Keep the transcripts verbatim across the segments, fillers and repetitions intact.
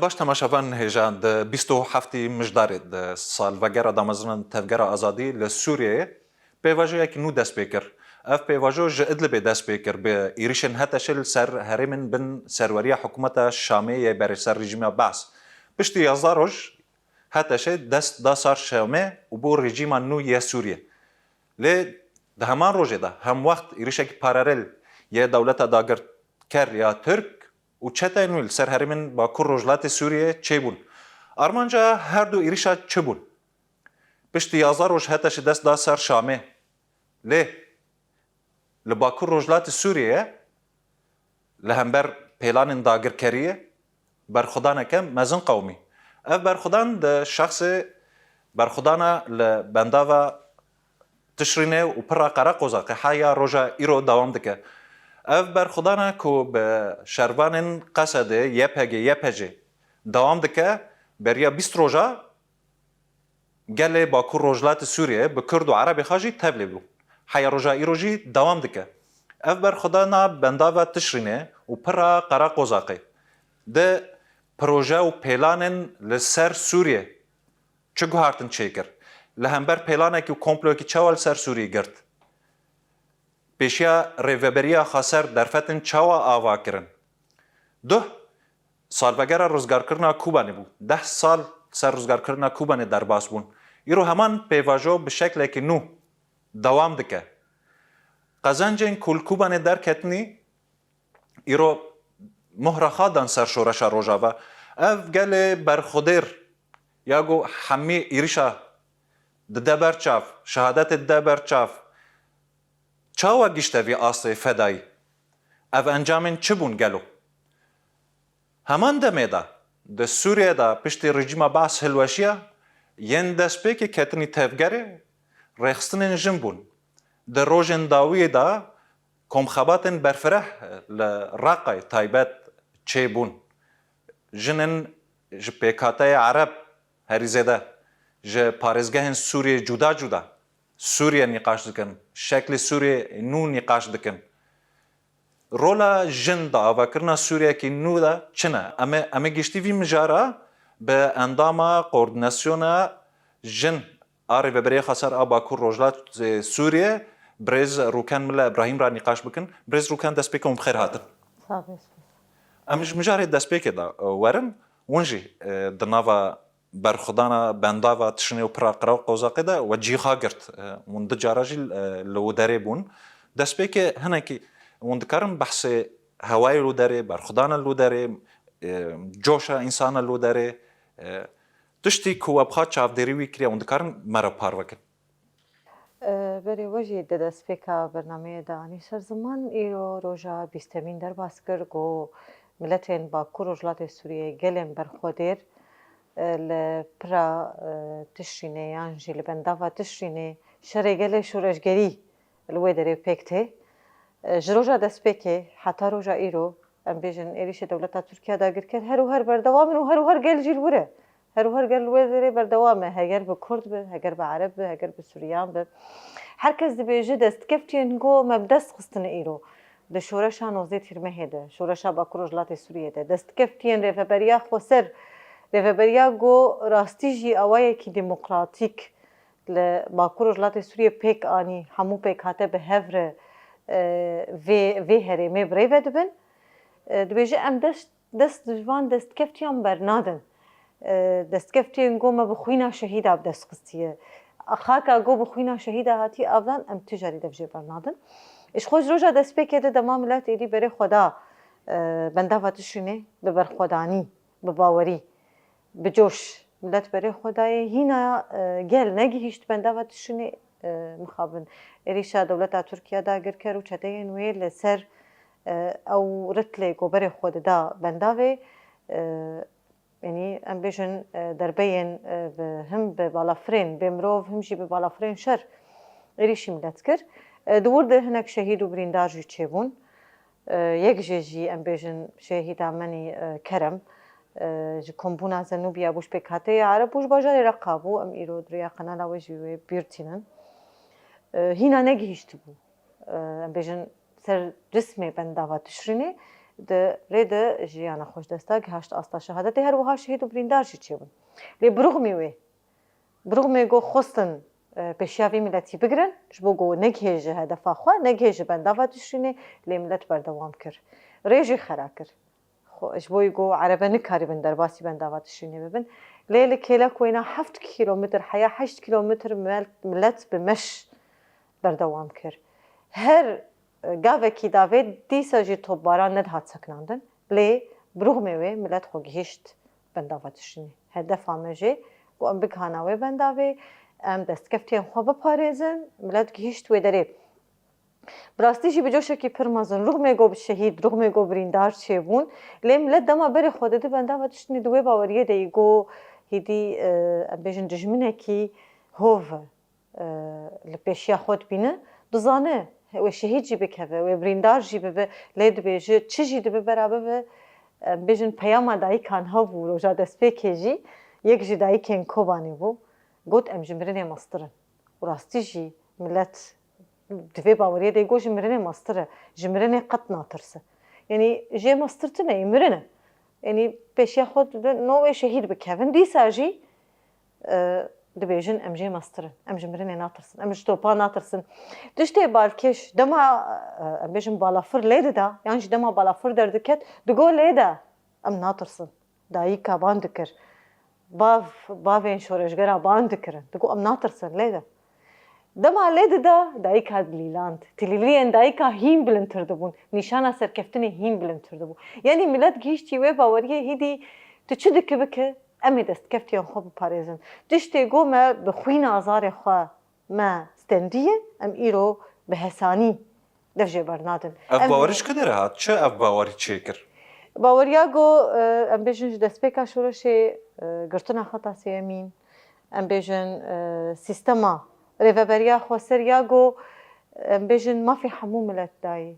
Baş, temaşevan hêja, di bîst û heftê Mijdarê di salvegera damezrana tevgera azadî li Sûriyeyê pêvajoyek nû dest pê kir. Ev pêvajo ji Idlibê dest pê kir bi êrîşên HTŞ'ê li ser herêmên bin serweriya hikûmeta Şamê yê berê ser rejîma Baas. Piştî yazdeh roj HTŞ'ê dest da sar Şamê û bû rejîma nû yê Sûriyê. Lê di heman rojê de hemwext êrîşekî paralel yê dewleta dagirker ya Tirk û çeteyên wî li ser herêmên Bakur Rojhilatê Sûriyê çêbûn. Armanca her du êrîşa çi bûn? Piştî yazdeh roj HTŞ'ê dest da ser Şamê. Lê li Bakur Rojhilatê Sûriyê li hember pêlanên dagirkeriyê berxwedaneke mezin qewimî. Ev berxwedan di şexsê berxwedana li bendava Tişrînê û pira Qereqozaqê heya roja îro dewam dike. Ev berxwedana ku bi şervanên Qesedê, Y P G, Y P G dewam dike, beriya bîst roja gelê Bakur Rojhilatê Sûriyê bi Kurd û Erebê xwe jî tevlê bû. Heya roja îro jî dewam dike. Ev berxwedana bendava Tişrînê û pira Qereqozaqê di proje û pêlanên li ser Sûriyê çi guhartin çêkir? Li hember pêlanekî û komployekî çawa li ser Sûriyê girt? Pêşiya Rêveberiya Xweser derfetin çawa ava kirin? Duh, salvegera rizgarkirina Kobanê bû. Deh sal ser rizgarkirina Kobanê derbas bûn. Îro heman pêvajo bi şeklekî nû dewam dike. Qezencên ku li Kobanê derketinî îro mohra xwe dan ser şoreşa Rojava. Ev gelê berxwedêr ya ku hemî êrîşa dide ber çav, şehadetê dide ber çav, çawa gişte vî astê fedayî? Ev encamên çi bûn gelo? Heman demê de di Sûriyê de piştî rejîma Baas hilweşiya, yên destpêkê ketinî tevgerê rêxistinên jin bûn. Di rojên dawiyê de komxebatên berfireh li Reqayê taybet çêbûn. Jinên ji pêkhateyê Ereb herî zêde ji parêzgehên Sûriyê cuda cuda Sûriye nîqaş dikin, şeklê Sûriyê nû nîqaş dikin. Rola jin di avakirina Sûriyekî nû de çi ne? Em ê, em ê giştî vî mijara bi endama Koordînasyona Jin a Rêveberiya Xweser a Bakur Rojhilat, e, Sûriyê, birêz Rûken Milla Îbrahîm re nîqaş bikin. Birêz Rûken, destpêkê hûn bi xêr hatin. Sağ ol. Em ji mijarê destpêkê de, e, werin, hûn jî, e, di nava berxwedana bendava Tişrînê û pira Qereqozaqê de we cî xwe girt. E, hûn du cara jî, e, li wê derê bûn. Destpêkê hinekî hûn dikarin behsê hewayê li wê derê, berxwedana li wê derê, e, coşa însana li wê derê, e, tiştî ku we bi xwe çavdêrî wî kiriye, hûn dikarin me re parve kin? E, berê we jî di destpêka bernameyê de anî ser ziman, îro roja bîstemîn derbas kir ku miletên Bakur Rojhilatê Sûriyê, gelên berxwedêr, e, li pira, e, Tişrînê yan jî li bendava Tişrînê şerê gelê şoreşgerî li wê derê pêk tê. E, ji roja destpêkê heta roja îro, em bêjin, êrîşê dewleta Tirkiye dagirker her û her berdewam in û her û her gel jî li wir e. Her û her gel li wê derê berdewam e. Heger bi Kurd be, heger bi Ereb be, heger bi Suryan be. Her kes dibêje destkeftiyên ku me bi dest xistine îro di şoreşa nozdeh Tîrmehê de, şoreşa Bakur Rojhilatê Sûriyê de, destkeftiyên Rêveberiya Xweser, Rêveberiya ku rastî jî awayekî demokratîk li Bakur Rojhilatê Sûriyê pêk anî, hemû pêkhate bi hev re, e, vê, vê herêmê bi rê ve dibin. E, dibêje em dest, dest ji van destkeftiyan bernadin. E, destkeftiyên ku me bi xwîna şehîda bi dest xistiye. Xaka ku bi xwîna şehîda hatî avdan, em tu carî dev jê bernadin. Ji xwe ji roja destpêkê de dema milet êdî berê xwe da, e, bendava Tişrînê bi berxwedanî, bi bawerî, bi coş milet berê xwe dayê. Hîna, e, gel negihîşt bendava Tişrînê, e, mixabin. Êrîşa dewleta Tirkiye dagirker û çeteyên wê li ser, e, ew ritlê ku berê xwe dida bendavê, e, yanî em bêjin, e, derbeyên, e, bi, him bi balafirên bê mirov, him jî bi balafirên şer êrîşî milet kir. E, di wir de hinek şehîd û birîndar jî çêbûn. E, yek jê jî, em bêjin, şehîda me nî, e, Kerem, e, ji kombûna Zenûbiya bû, ji pêkhateyê Ereb bû, ji bajarê Reqa bû. Em îro di rêya qenala we jî wê bîr tînin. E, hîna negihîştibû, e, em bêjin, ser cismê bendava Tişrînê. Di rê de jiyana xwe ji desta gihaşt asta şehadetê, her wiha şehîd û birîndar jî çêbûn. Lê bi rûxmî wê, bi rûxmê ku xwestin, e, pêşiya vî miletî bigirin, ji bo ku negihêje hedefa xwe, negihêje bendava Tişrînê, lê milet berdewam kir. Rê jî xera kir. Xwe, ji bo ku erebe nikaribin derbasî bendava Tişrînê bibin. Lê li kêlek wêna heft kîlometr heya heşt kîlometr mel-, milet bi meş berdewam kir. Her, e, gavekî davê dîsa jî topbaran nedihat sekinandin. Lê bi rûxmê wê milet xwe gihîşt bendava Tişrînê. Hedefa me jê ku em bigihana wê bendavê, em destkeftiyên xwe biparêzin, milet gihîşt wê derê. Bi rastî jî bi coşekî pir mezin, rûxmê ku bi şehîd, rûxmê ku birîndar çêbûn, lê milet dema berê xwe didi bendava Tişrînê, di wê baweriyê de yî ku hêdî, e, em bêjin dijminekî hov e, li pêşiya xwe dibîne, dizane wê şehîd jî bikeve, wê birîndar jî bibe, lê dibêje çi jî dibe bera bibe, em bêjin peyama dayikan hebû, roja destpêkê jî yek ji dayikên Kobanê bû, got, "Em ji mirinê mestir in." Û rastî jî milet di vê baweriyê de got, "Ji mirinê mestir e, ji mirinê qet natirse." Yanî jê mestir tune yî, mirin e. Yanî pêşiya xwe dide, no wê şehîd bikevin. Dîsa jî, e, dibêjin, "Em jê mestir in, em ji mirinê natirsin, em ji topa natirsin." Tiştê balkêş, dema, e, em bêjin balafir lê dida, yan jî dema balafir derdiket, digot, "Lê de, em natirsin." Dayika ban dikir. Bav, bavên şoreşgera ban dikirin. Digot, "Em natirsin, lê de." Dema lê dida, dayika dilîland. Tilîliyên dayika hîn bilindtir dibûn. Nîşana serkeftinê hîn bilindtir dibû. Yanî milet gihîştî wê baweriyê, hêdî tu çi dikî bike, em ê destkeftiyên xwe biparêzin. Tiştê ku me bi xwîna zarê xwe me stendiye, em îro bi hesanî dev jê bernadin. Ev Em bawerî ji ku derê hat? Çi ev bawerî çêkir? Baweriya ku, e, em bêjin ji destpêka şoreşê, e, girtina xeta sêyemîn, em bêjin, e, sîstema rêveberiya xweser ya ku, em bêjin mafê hemû milet dayî.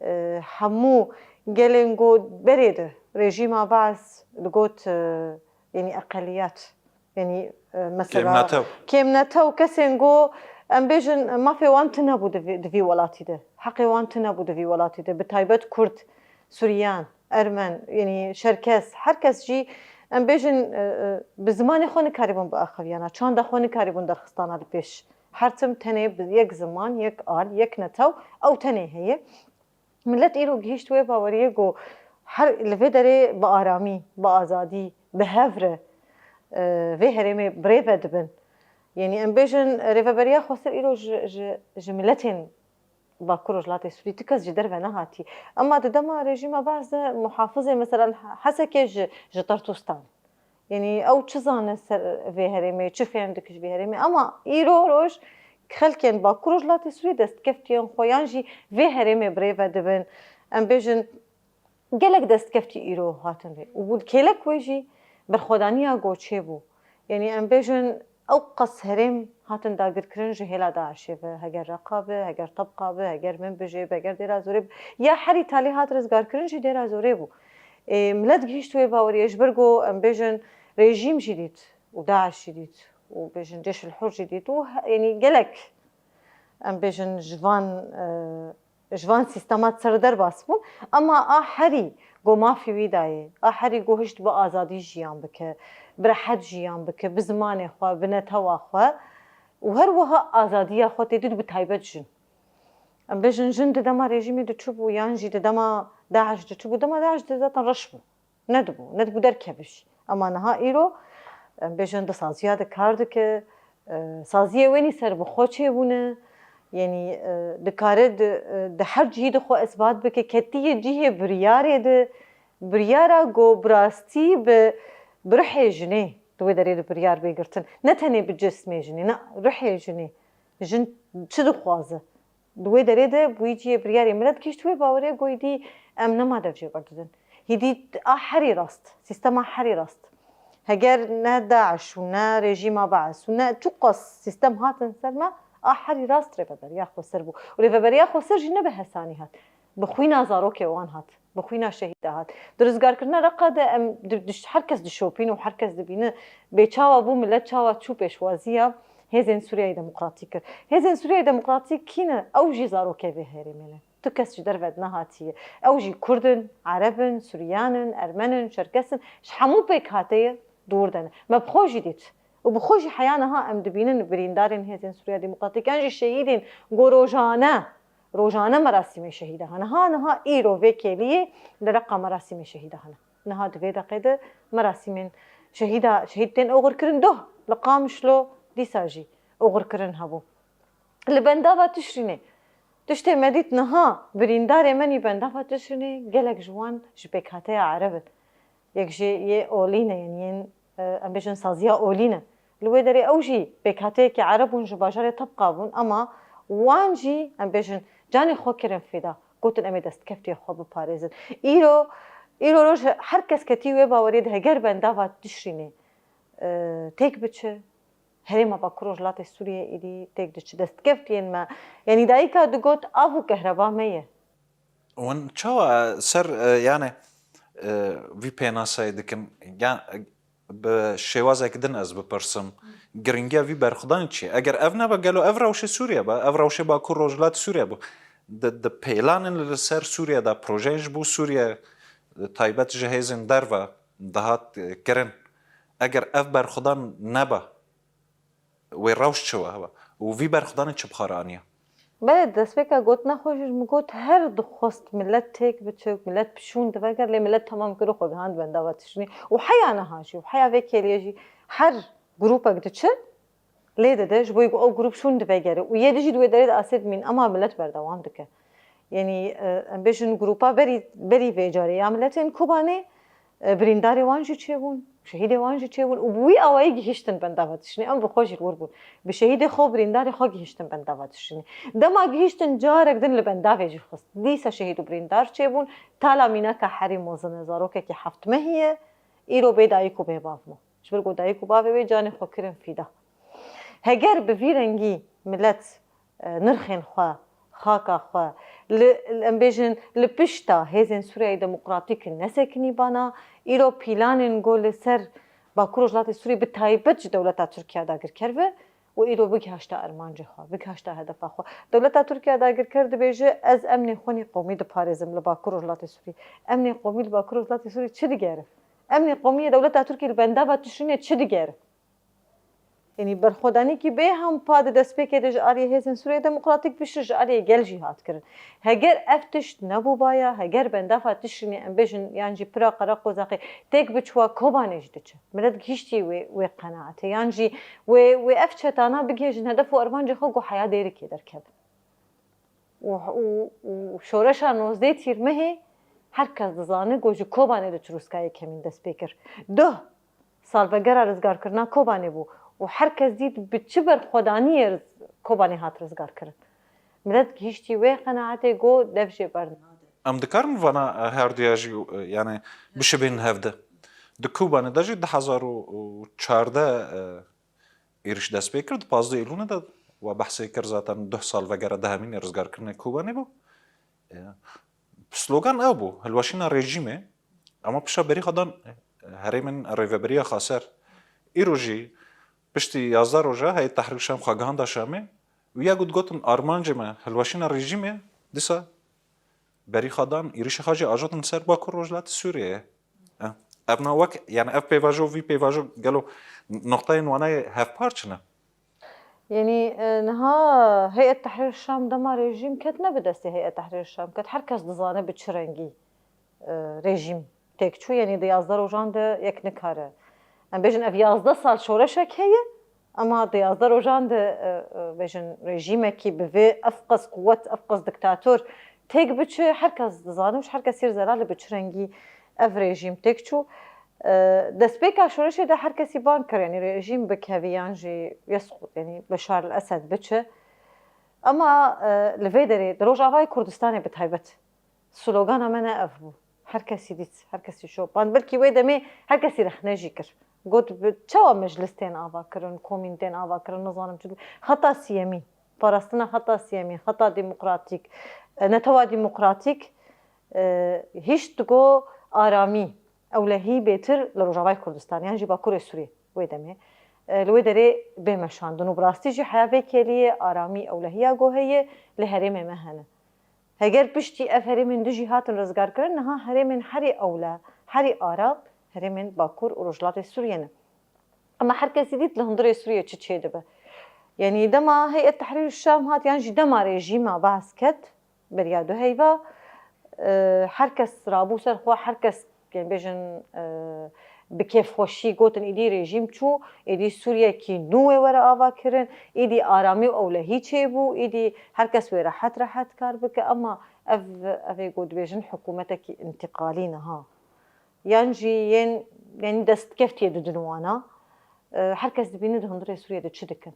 E, hemû gelên ku berê de rejîma Baas digot, e, yanî eqeliyet, yanî, e, mesela Kêmnetew. Kêmnetew, kesên ku em bêjin mafê wan tune bû di vî, di vî welatî de. Heqê wan tune bû di vî welatî de. Bi taybet Kurd, Suryan, Ermen, yanî Şerkes, her kes jî em bêjin, e, e, bi zimanê xwe nikarîbûn biaxiviyana, çanda xwe nikarîbûn derxistana li pêş. Her tim tenê bi yek ziman, yek al, yek netew, ew tenê heye. Milet îro gihîşt wê baweriyê ku her li vê derê bi aramî, bi azadî, bi hev re, e, vê herêmê bi rê ve dibin. Yanî em bêjin rêveberiya xweser îro ji, ji, ji miletên Bakur Rojhilatê Sûrî, tu kes ji derve nehatî. Ema di dema rejîma Baas de muhafizê, mesela Hesekê ji, ji Tertûstan. Yanî ew çi zane ser vê herêmê, çi fêm dike ji vê herêmê. Ema îro roj xelkên Bakur Rojhilatê Sûrî destkeftiyên xwe yan jî vê herêmê bi rê ve dibin. Em bêjin gelek destkeftî îro hatin vê. Û kêlek wê jî berxwedaniya ku çêbû. Yanî em bêjin ew qas herêm hatin dagirkirin ji hêla DAIŞê ve, heger Reqa be, heger Tebqa be, heger Minbicê be, heger Dêra Zorê be, ya herî talî hat rizgarkirin jî Dêra Zorê bû. Ê, milet gihîşt wê baweriyê, ji ber ku em bêjin rejîm jî dît û DAIŞ jî dît û bêjin Cêşul Hur jî dît û he-, yanî gelek em bêjin ji van, e, ji van sîstema ser derbas bûn. Ema a herî ku mafî wî dayê, a herî ku hişt bi azadî jiyan bike, bi rehet jiyan bike, bi zimanê xwe, bi netewa xwe û her wiha azadiya xwe tê dît, bi taybet jin. Em bêjin jin di dema rejîmê diçûbû yan jî di dema DAIŞ diçûbû, dema DAIŞ de zaten reş bû. Nedibû, nedibû derkeve jî. Ema niha îro, em bêjin di saziya de kar dike, e, saziyê wê nî serbixwe çêbûne, yanî, e, dikare di, e, di her cihî de xwe isbat bike, ketiye cihê biryarê de, biryara ku bi rastî bi, bi ruhê jinê di wê derê de biryar bê girtin. Ne tenê bi cismê jinê, ne ruhê jinê. Jin çi dixwaze? Di wê derê de bûyî cihê biryarê. Milet gihîşt wê bawerê, got, îdî em nema dev jê berdidin. Hîdî a herî rast, sîstema herî rast. Heger ne DAIŞ û ne rejîma Baas û ne çiqas sîstem hatin ser me, a herî rast rêveberiya xweser bû. Û rêveberiya xweser jî ne bi hesanî hat. Bi xwîna zarokê wan hat. Bi xwîna şehîda hat. Di rizgarkirina Reqa de em di, di, her kes dişopîne û her kes dibîne bê çawa bû, milet çawa çû pêşwaziya Hêzên Sûriyeyê Demokratîk kir. Hêzên Sûriyeyê Demokratîk kî ne? Ew jî zarokê vê herêmê ne. Tu kes ji derve de nehatiye. Ew jî Kurd in, Ereb in, Suryan in, Ermen in, Çerkes in, ji hemû pêkhateyê dûr de ne. Me bi xwe jî dît. Û bi xwe jî heya niha em dibînin birîndarên Hêzên Sûriya Demokratîk yan jî şehîdên ku rojane, rojane merasîmê şehîda hene. Ha niha îro vê kêliyê li Reqa merasîmê şehîda hene. Niha di vê deqê de merasîmên şehîda, şehîd tên oxirkirin. Doh li Qamişlo dîsa jî oxirkirin hebû. Li bendava Tişrînê, tiştê me dît niha, birîndarê me nî bendava Tişrînê, gelek ji wan ji pêkhateya Ereb in. Yek jê yê olî ne, yanî yên, e, em bêjin saziya olî ne. Li wê derê ew jî pêkhateyekî Ereb bûn, ji bajarê Tebqa bûn, ema wan jî, em bêjin, canê xwe kirin fîda. Gotin, em ê destkeftiyê xwe biparêzin. Îro, îro roj her kes ketî wê baweriyê de, heger bendava Tişrînê, e, têk biçe, herêma Bakur Rojhilatê Sûriyê êdî têk diçe. Destkeftiyên me, yanî dayika digot, av û kehreba me ye. Hûn çawa ser, e, yani, e, vî pênaseyê dikin? Ya, e, bi şêwazek din ez bipirsim. Giringiya vî berxwedanê çi ye? Eger ev nebe, gelo ev rewşê Sûriye be, ev rewşê Bakur Rojhilat Sûriye be. Di, di pêlanên li ser Sûriye de, projeyên ji bo Sûriye, taybet ji hêzên derve dihat, e, kirin. Eger ev berxwedan nebe, wê rewş çi we hebe? Û vî berxwedanê çi bi xwe re aniye? Belê, destpêka gotina xwe jî ji min got, her dixwest milet têk biçe, milet bi şûn diveger, lê milet temam kir û xwe gihand bendava Tişrînê. Û heya niha jî, û heya vê kêliyê jî her grûpek diçe, lê dide, ji bo ku ew grûp şûn divegere. Û yê dijî di wê derê de asê dimîn, ema milet berdewam dike. Yanî, e, em bêjin grûpa berî, berî vê carê ya miletên Kobanê, e, birîndarê wan jî çêbûn, şehîdê wan jî çêbûn û bi wî awayî gihîştin bendava Tişrînê. Em bi xwe jî li wir bûn. Bi şehîdê xwe, birîndarê xwe gihîştin bendava Tişrînê. Dema gihîştin, carek din li bendavê jî xist. Dîsa şehîd û birîndar çêbûn. Tala mînaka herî mezin e, zarokekî heft mehî ye. Îro bê dayik û bê bav bû. Ji ber ku dayik û bavê wê canê xwe kirin fîda. Heger bi vî rengî milet, e, nirxên xwe, xaka xwe, li, em bêjin, li pişta hêzên Sûriyeyê Demokratîk nesekinîbana, îro pîlanên ku li ser Bakur Rojhilatê Sûriyê bi taybet ji dewleta Tirkiye dagirker ve û îro bigihaşta armancê xwe, bigihaşta hedefa xwe. Dewleta Tirkiye dagirker dibêje, ez emnê xwe nî qomî diparêzim li Bakur Rojhilatê Sûriyê. Emnê qomî li Bakur Rojhilatê Sûriyê çi digere? Emnê qomî yê dewleta Tirkiyê li bendava Tişrînê çi digere? Yanî berxwedanîkî bêhempa di destpêkê de ji aliyê Hêzên Sûriyeyê Demokratîk piştre ji aliyê gel jî hat kirin. Heger ev tişt nebûbaya, heger bendava Tişrînê, em bêjin, yan jî pira Qereqozaqê têk biçûwa, Kobanê jî diçe. Milet gihîştî wê, wê qenaetê. Yan jî wê, wê ev çetana bigihêjin hedef û armancê xwe ku heya Dêrikê derkevin. Û, û, û şoreşa nozdeh Tîrmehê her kes dizane ku ji Kobanê de çirûskayê kemîn dest pê kir. Duh salvegera rizgarkirina Kobanê bû û her kes dît bi çi berxwedaniyê riz-, Kobanê hat rizgarkirin. Milet gihîştî wê qenaetê ku dev jê bernade. Em dikarin vana, e, herduya jî, e, yani bişibînin hevdi. Di Kobanê de jî du hezar û çardeh, e, êrîş dest pê kir. Di pazdeh Îlûnê de we behsê kir, zaten duh salvegera dehemîn ê rizgarkirinê Kobanê bû. E, slogan ew bû, hilweşîna rejîmê, ama pişa berî xwe dan, e, herêmên Rêveberiya Xaser. Îro jî piştî yazdeh roja Heyet Tehrîr Şam xwe gihanda Şamê û ya ku digotin armancê me hilweşîna rejîmê, dîsa berî xwe dan, êrîşê xwe jî ajotin ser Bakur Rojhilatê Sûriyeyê. E, ev na wek, yani ev pêvajo, vî pêvajo gelo noqteyên wana yê hevpar çi ne? Yanî, e, niha Heyet Tehrîr Şam dema rejîm ket ne bi destê Heyet Tehrîr Şam ket. Her kes dizane bi çi rengî, e, rejîm têk çû. Yanî di yazdeh rojan de yek nikare. Em bêjin ev yazdeh sal şoreşek heye, ema di yazdeh rojan de, e, e, bêjin rejîmekî bi vê ev qas quwet, ev qas diktator têk biçe, her kes dizane û ji her kesî re zelal e bi çi rengî ev rejîm têk çû. E, destpêka şoreşê de her kesî bang kir, yanî rejîm bikevî yan jî yesqut, yanî Beşar el Esed biçe. Ema, e, li vê derê di Rojavayê Kurdistanê bi taybet slogana me ne ev bû. Her kesî dît, her kesî şopand. Belkî wê demê her kesî rexne jî kir. Got, bi çawa meclis tên ava kirin, komîn tên ava kirin, nizanim çi. Xeta siyemîn, parastina xeta siyemîn, xeta demokratîk, e, netewa demokratîk, e, hişt digo aramî, ewlehî bêtir li Rojavayê Kurdistan, yan jî Bakurê Sûriyê wê demê, e, li wê derê bê meşandin û bi rastî jî heya vê kêliyê aramî, ewlehiya ku heye li herêmê me hene. Heger piştî ev herêmên du jî hatin rizgarkirin, niha herêmên herî ewle, herî aram herêmên Bakur û Rojhilatê Sûriyê ne. Ama her kesî dît li hundirê Sûriyê çi çêdibe. Yanî dema Heyet Tehrîr Şam hat yan jî dema rejîma Baas ket, beriya du heyva, e, her kes rabû ser xwe, her kes, yani bêjin, e, bi kêfxweşî gotin, îdî rejîm çû, îdî Sûriyekî nû wê were avakirin, îdî aramî û ewlehî çêbû, îdî her kes wê rehet rehet kar bike, ama ev, ev ê ku dibêjin hikûmetekî întîqalî niha. Yan jî yên, yanî destkeftiyê didin wana. E, her kes dibîne di hundirê Sûriyê de çi dikin.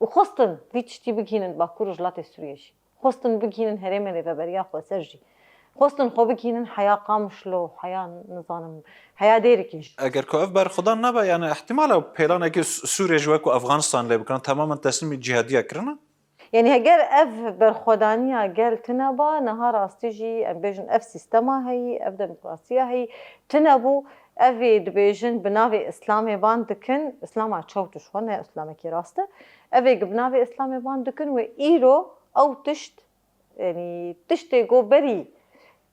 Û xwestin vî tiştî bigihînin Bakur û Rojhilatê Sûriyê jî. Xwestin bigihînin herêmên rêveberiya xweser jî. Xwestin xwe bigihînin heya Qamişlo, heya, nizanim, heya Dêrikê jî. Eger ku ev berxwedan nebe, yani ihtimala pêlanekî Sû-, Sûriyê jî wekû Efxanistan lê bikin, temamen teslîmî cîhadiya kirine? Yanî heger ev berxwedaniya gel tune ba, niha rastî jî em bêjin ev sîstema heyî, ev demokrasiya heyî tune bû. Ev ê dibêjin bi navê Îslamê van dikin, Îslama çewt û ji xwe ne Îslamekî rast e. Ev ê bi navê Îslamê van dikin wê îro ew tişt, yanî tiştê ku berî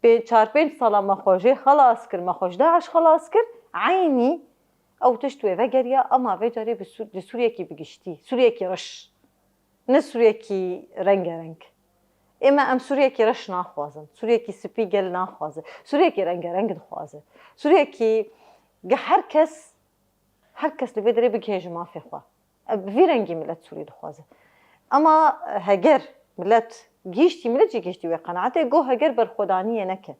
pê-, çar pênc sala me xwe jê xelas kir, me xwe ji DAIŞ xelas kir, eynî ew tişt wê vegeriya, ema vê carê bi Sû-, di Sûriyekî bi giştî, Sûriyekî reş. Ne Sûriyekî rengereng. Ê me em Sûriyekî reş naxwazin. Sûriyekî spî gel naxwaze. Sûriyekî rengereng dixwaze. Sûriyekî ge her kes, her kes li vê derê bigihê ji mafê xwe. Ev bi vî rengî milet Sûrî dixwaze. Ema heger milet gihîştî, milet jî gihîştî wê qenaetê, go heger berxwedaniyê neke.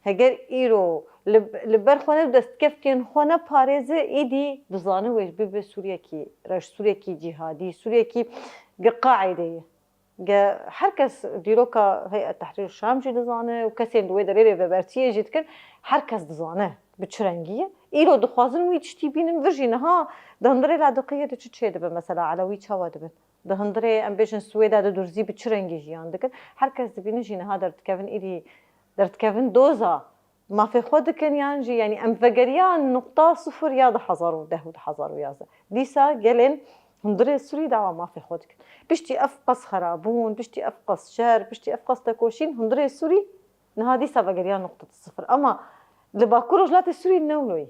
Heger îro li, li ber xwe ne, destkeftiyên xwe neparêze, êdî dizane wê bibe Sûriyekî reş, Sûriyekî cîhadî, Sûriyekî ge qaîdeyê. Ge her kes dîroka Heyet Tehrîr Şam jî dizane û kesên li wê derê rêvebertiyê jî dikin, her kes dizane bi çi rengî ye. Îro dixwazin wî tiştî bînin vir jî niha di hundirê Ladiqiyê de çi çêdibe, mesela Elewî çawa dibin? Di hundirê, em bêjin, Swêda de Durzî bi çi rengî jiyan dikin? Her kes dibîne jî niha derdikevin, îdî derdikevin doza mafê xwe dikin yan jî, yanî em vegeriyan nuqta sifir ya du hezar û deh û du hezar û yazdeh. Dîsa gelên hundirê Sûrî dawa mafê xwe dikin. Piştî ev qas xerabûn, piştî ev qas şer, piştî ev qas tekoşîn, hundirê Sûrî niha dîsa vegeriyan nuqta sifir. Ema li Bakur Rojhilatê Sûrî ne wilo ye.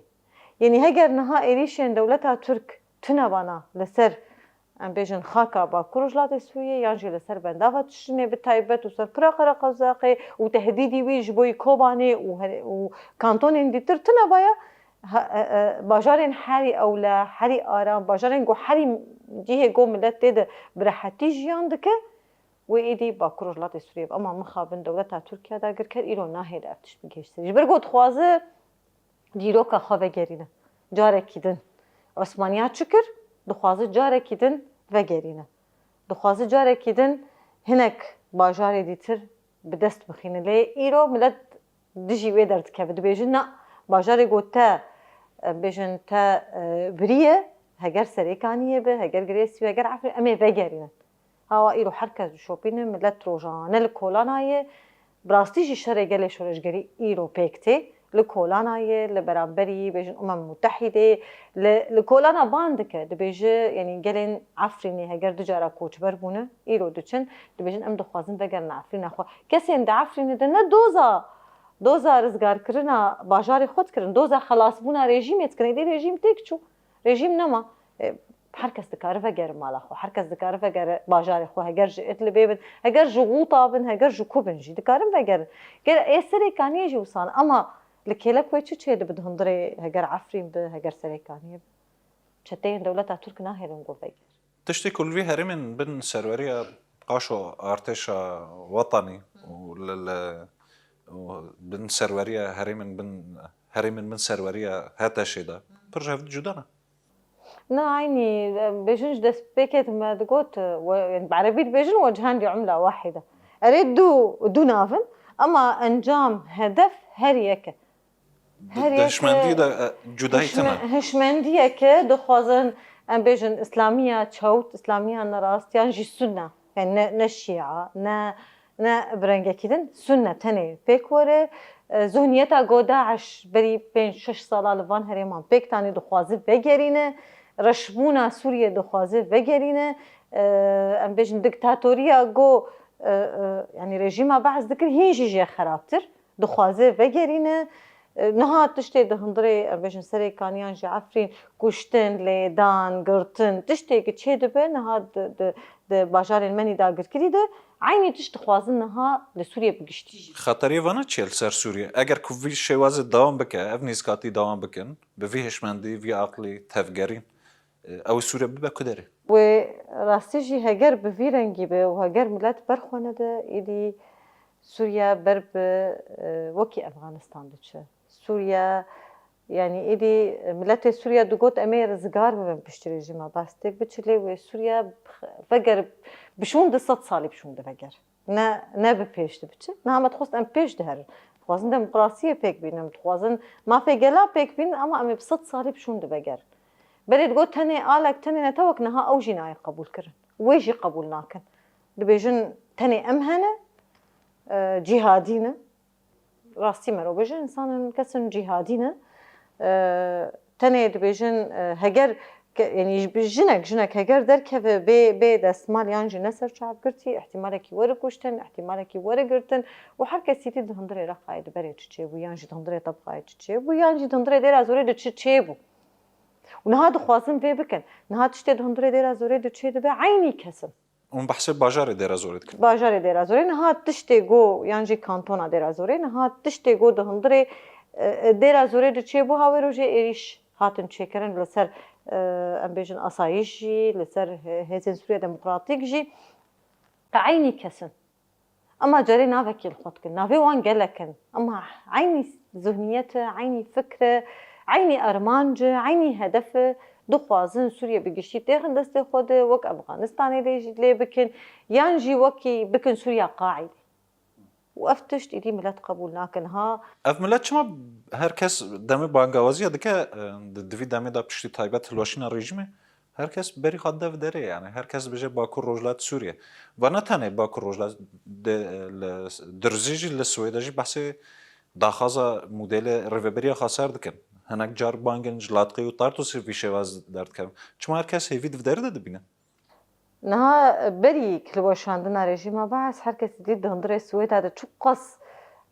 Yanî heger niha êrîşên dewleta Tirk tune bana li ser em bêjin, xaka Bakur Rojhilatê Sûriyê yan jî li ser bendava Tişrînê bi taybet û ser pira Qereqozaqê û tehdîdî wî ji bo yî Kobanê û her-, û kantonên dîtir tune baya, ha-, e, e, bajarên herî ewle, herî aram, bajarên ku herî cihê ku milet tê de bi rehetî jiyan dike, wê êdî Bakur Rojhilatê Sûriyê be. Ema mixabin dewleta Tirkiye dagirker îro nahêle ev tişt bigihêjt serî. Ji ber ku dixwaze dîroka xwe vegerîne. Carekî din Osmaniya çi kir? Dixwaze carekî din vegerîne. Dixwaze carekî din hinek bajarê dîtir bi dest bixîne. Lê îro milet dijî wê derdikeve. Dibêjin, na, bajarê ku te, em bêjin, te, e, biriye, heger Serêkaniyê be, heger Girêsî be, heger Efrîn, em ê vegerînin. Hawa îro her kes dişopîne, milet rojane li kolana ye. Bi rastî jî şerê gelê şoreşgerî îro pêk tê. Li kolana ye, li beramberî, bêjin, Umem Mutehîdê, li, li kolana ban dike. Dibêje, yanî gelên Efrînê heger du cara koçber bûne, îro diçin, dibêjin, em dixwazin vegerin Efrîna xwe. Kesên di Efrînê de ne doza, doza rizgarkirina bajarê xwe dikirin, doza xelasbûna rejîmê dikirin. Êdî rejîm têk çû. Rejîm nema. E, her kes dikare vegere mala xwe, her kes dikare vegere bajarê xwe, heger ji Idlibê bin, heger ji Xûta bin, heger ji ku bin jî dikarin vegerin. Ger ê Serêkaniyê jî wisa ne. Ema li kêlek wê çi çêdibe di hundirê heger Efrîn bi, heger Serêkaniyê bi? Çeteyên dewleta Tirk nahêlin ku veger. Tiştê ku li vî herêmên bin serweriya qaşo artêşa wetanî û li, li, û bin serweriya herêmên bin, herêmên bin serweriya HTŞ'ê de pir ji hev cuda ne. Na, eynî, em bêjin ji destpêkê me digot, we, yani, bi erebî dibêjin, "وجهان لعملة واحدة." Erê, du, du nav in, ema encam, hedef her yek e. Her yek e. Hişmendî de, e, cudayî tune. Hişme-, hişmendiyeke dixwazin, em bêjin, Îslamiya çewt, Îslamiya nerast, yan jî Sunne. Yani ne, ne Şîa, ne ne bi rengekî din, Sunne tenê pêk were. E, zihniyeta ku DAIŞ berî pênc şeş sala li van herêman pêk tanî dixwaze vegerîne, reşbûna Sûriyê dixwaze vegerîne. E, em bêjin diktatoriya ku E, e, yanî rejîma Be'es dikir hîn jî jê xerabtir. Dixwaze vegerîne. E, niha tiştê di hundirê, em bêjin Serêkanî yan jî Efrîn, kuştin, lêdan, girtin, tiştê ki çê dibe, niha di, di, di bajarên me nî dagirkirî de, eynî tişt dixwazin niha li Sûriyê bi giştî jî. Xeteriyê vana çi ye li ser Sûriyê? Eger ku vî şêwazê dewam bike, ev nîzikatî dewam bikin, bi vî hişmendî, vî aqlî tevgerîn, e, ew Sûriye bibe ku derê? Wê rastî jî heger bi vî rengî be û heger milet ber xwe nede, êdî Sûriye ber bi, e, wekî Efxanistan diçe. Sûriye, yanî êdî miletê Sûriye digot, em ê rizgar bibin piştî rejîma Be'es têk biçe, lê wê Sûriye veger bi şûn di sed salî bi şûn diveger. Ne, ne bi pêş dibiçe. Niha me dixwest em pêş diherin. Dixwazin demokrasiyê pêk bînin, dixwazin mafê gela pêk bînin, ama em ê bi sed salî bi şûn divegerin. Berê digot tenê alek, tenê netewek, niha ew jî nayê qebûl kirin. Wê jî qebûl nakin. Dibêjin tenê em hene, e, cîhadî ne. Rastî mero bêjin, însanin, kesin cîhadî ne. E, tenê dibêjin, e, heger ke-, yanî ji-, jinek, jinek heger derkeve bê, bê destmal yan jî ne ser çavgirtî, îhtîmalekî were kuştin, îhtîmalekî were girtin û her kesî dî di hundirê Reqayê di berê çi çêbû yan jî di hundirê Tebqayê çi çêbû yan jî di hundirê Dêra Zorê de çi çêbû. Û niha dixwazin vê bikin. Niha tiştê di hundirê Dêra Zorê de çê dibe, eynî kesin. Hûn behsê bajarê Dêra Zorê dikin? Bajarê Dêra Zorê, niha tiştê go, yan jî kantona Dêra Zorê, niha tiştê go di hundirê, e, e, Dêra Zorê de çêbû, ha wê rojê êrîş hatin çêkirin li ser, e, em bêjin asayîş jî, li ser he-, hêzên Sûriya Demokratîk jî, qe eynî kesin. Ema carê navekî li xwe dikin. Navê wan gelek in. Ema eynî zihniyet e, eynî fikr e, eynî armanc e, eynî hedef e. Dixwazin Sûriye bi giştî têxin destê xwe de, wek Efxanistanê lê jî lê bikin, yan jî wekî bikin Sûriya Qaîdê. Û ev tişt êdî milet qebûl nakin. Ha. Ev milet çima her kes demê bangawaziya dike, e, di, di vî demê de piştî taybet hilweşîna rejîmê, her kes berî xwe dide vê derê, yani her kes dibêje Bakur Rojhilat Sûriye. Ve ne tenê Bakur Rojhilat, de, li Durzî jî, li Swêde jî behsê daxwaza modêlê Rêveberiya Xweser dikin. Hinek car bangên ji Latqî û Tartûsê vî şêwaz derdikevin. Çima her kes hêvî di vê derê de dibîne? Niha berî hilweşandina rejîma Be'es her kesî dît di hundirê Swêda de çiqas,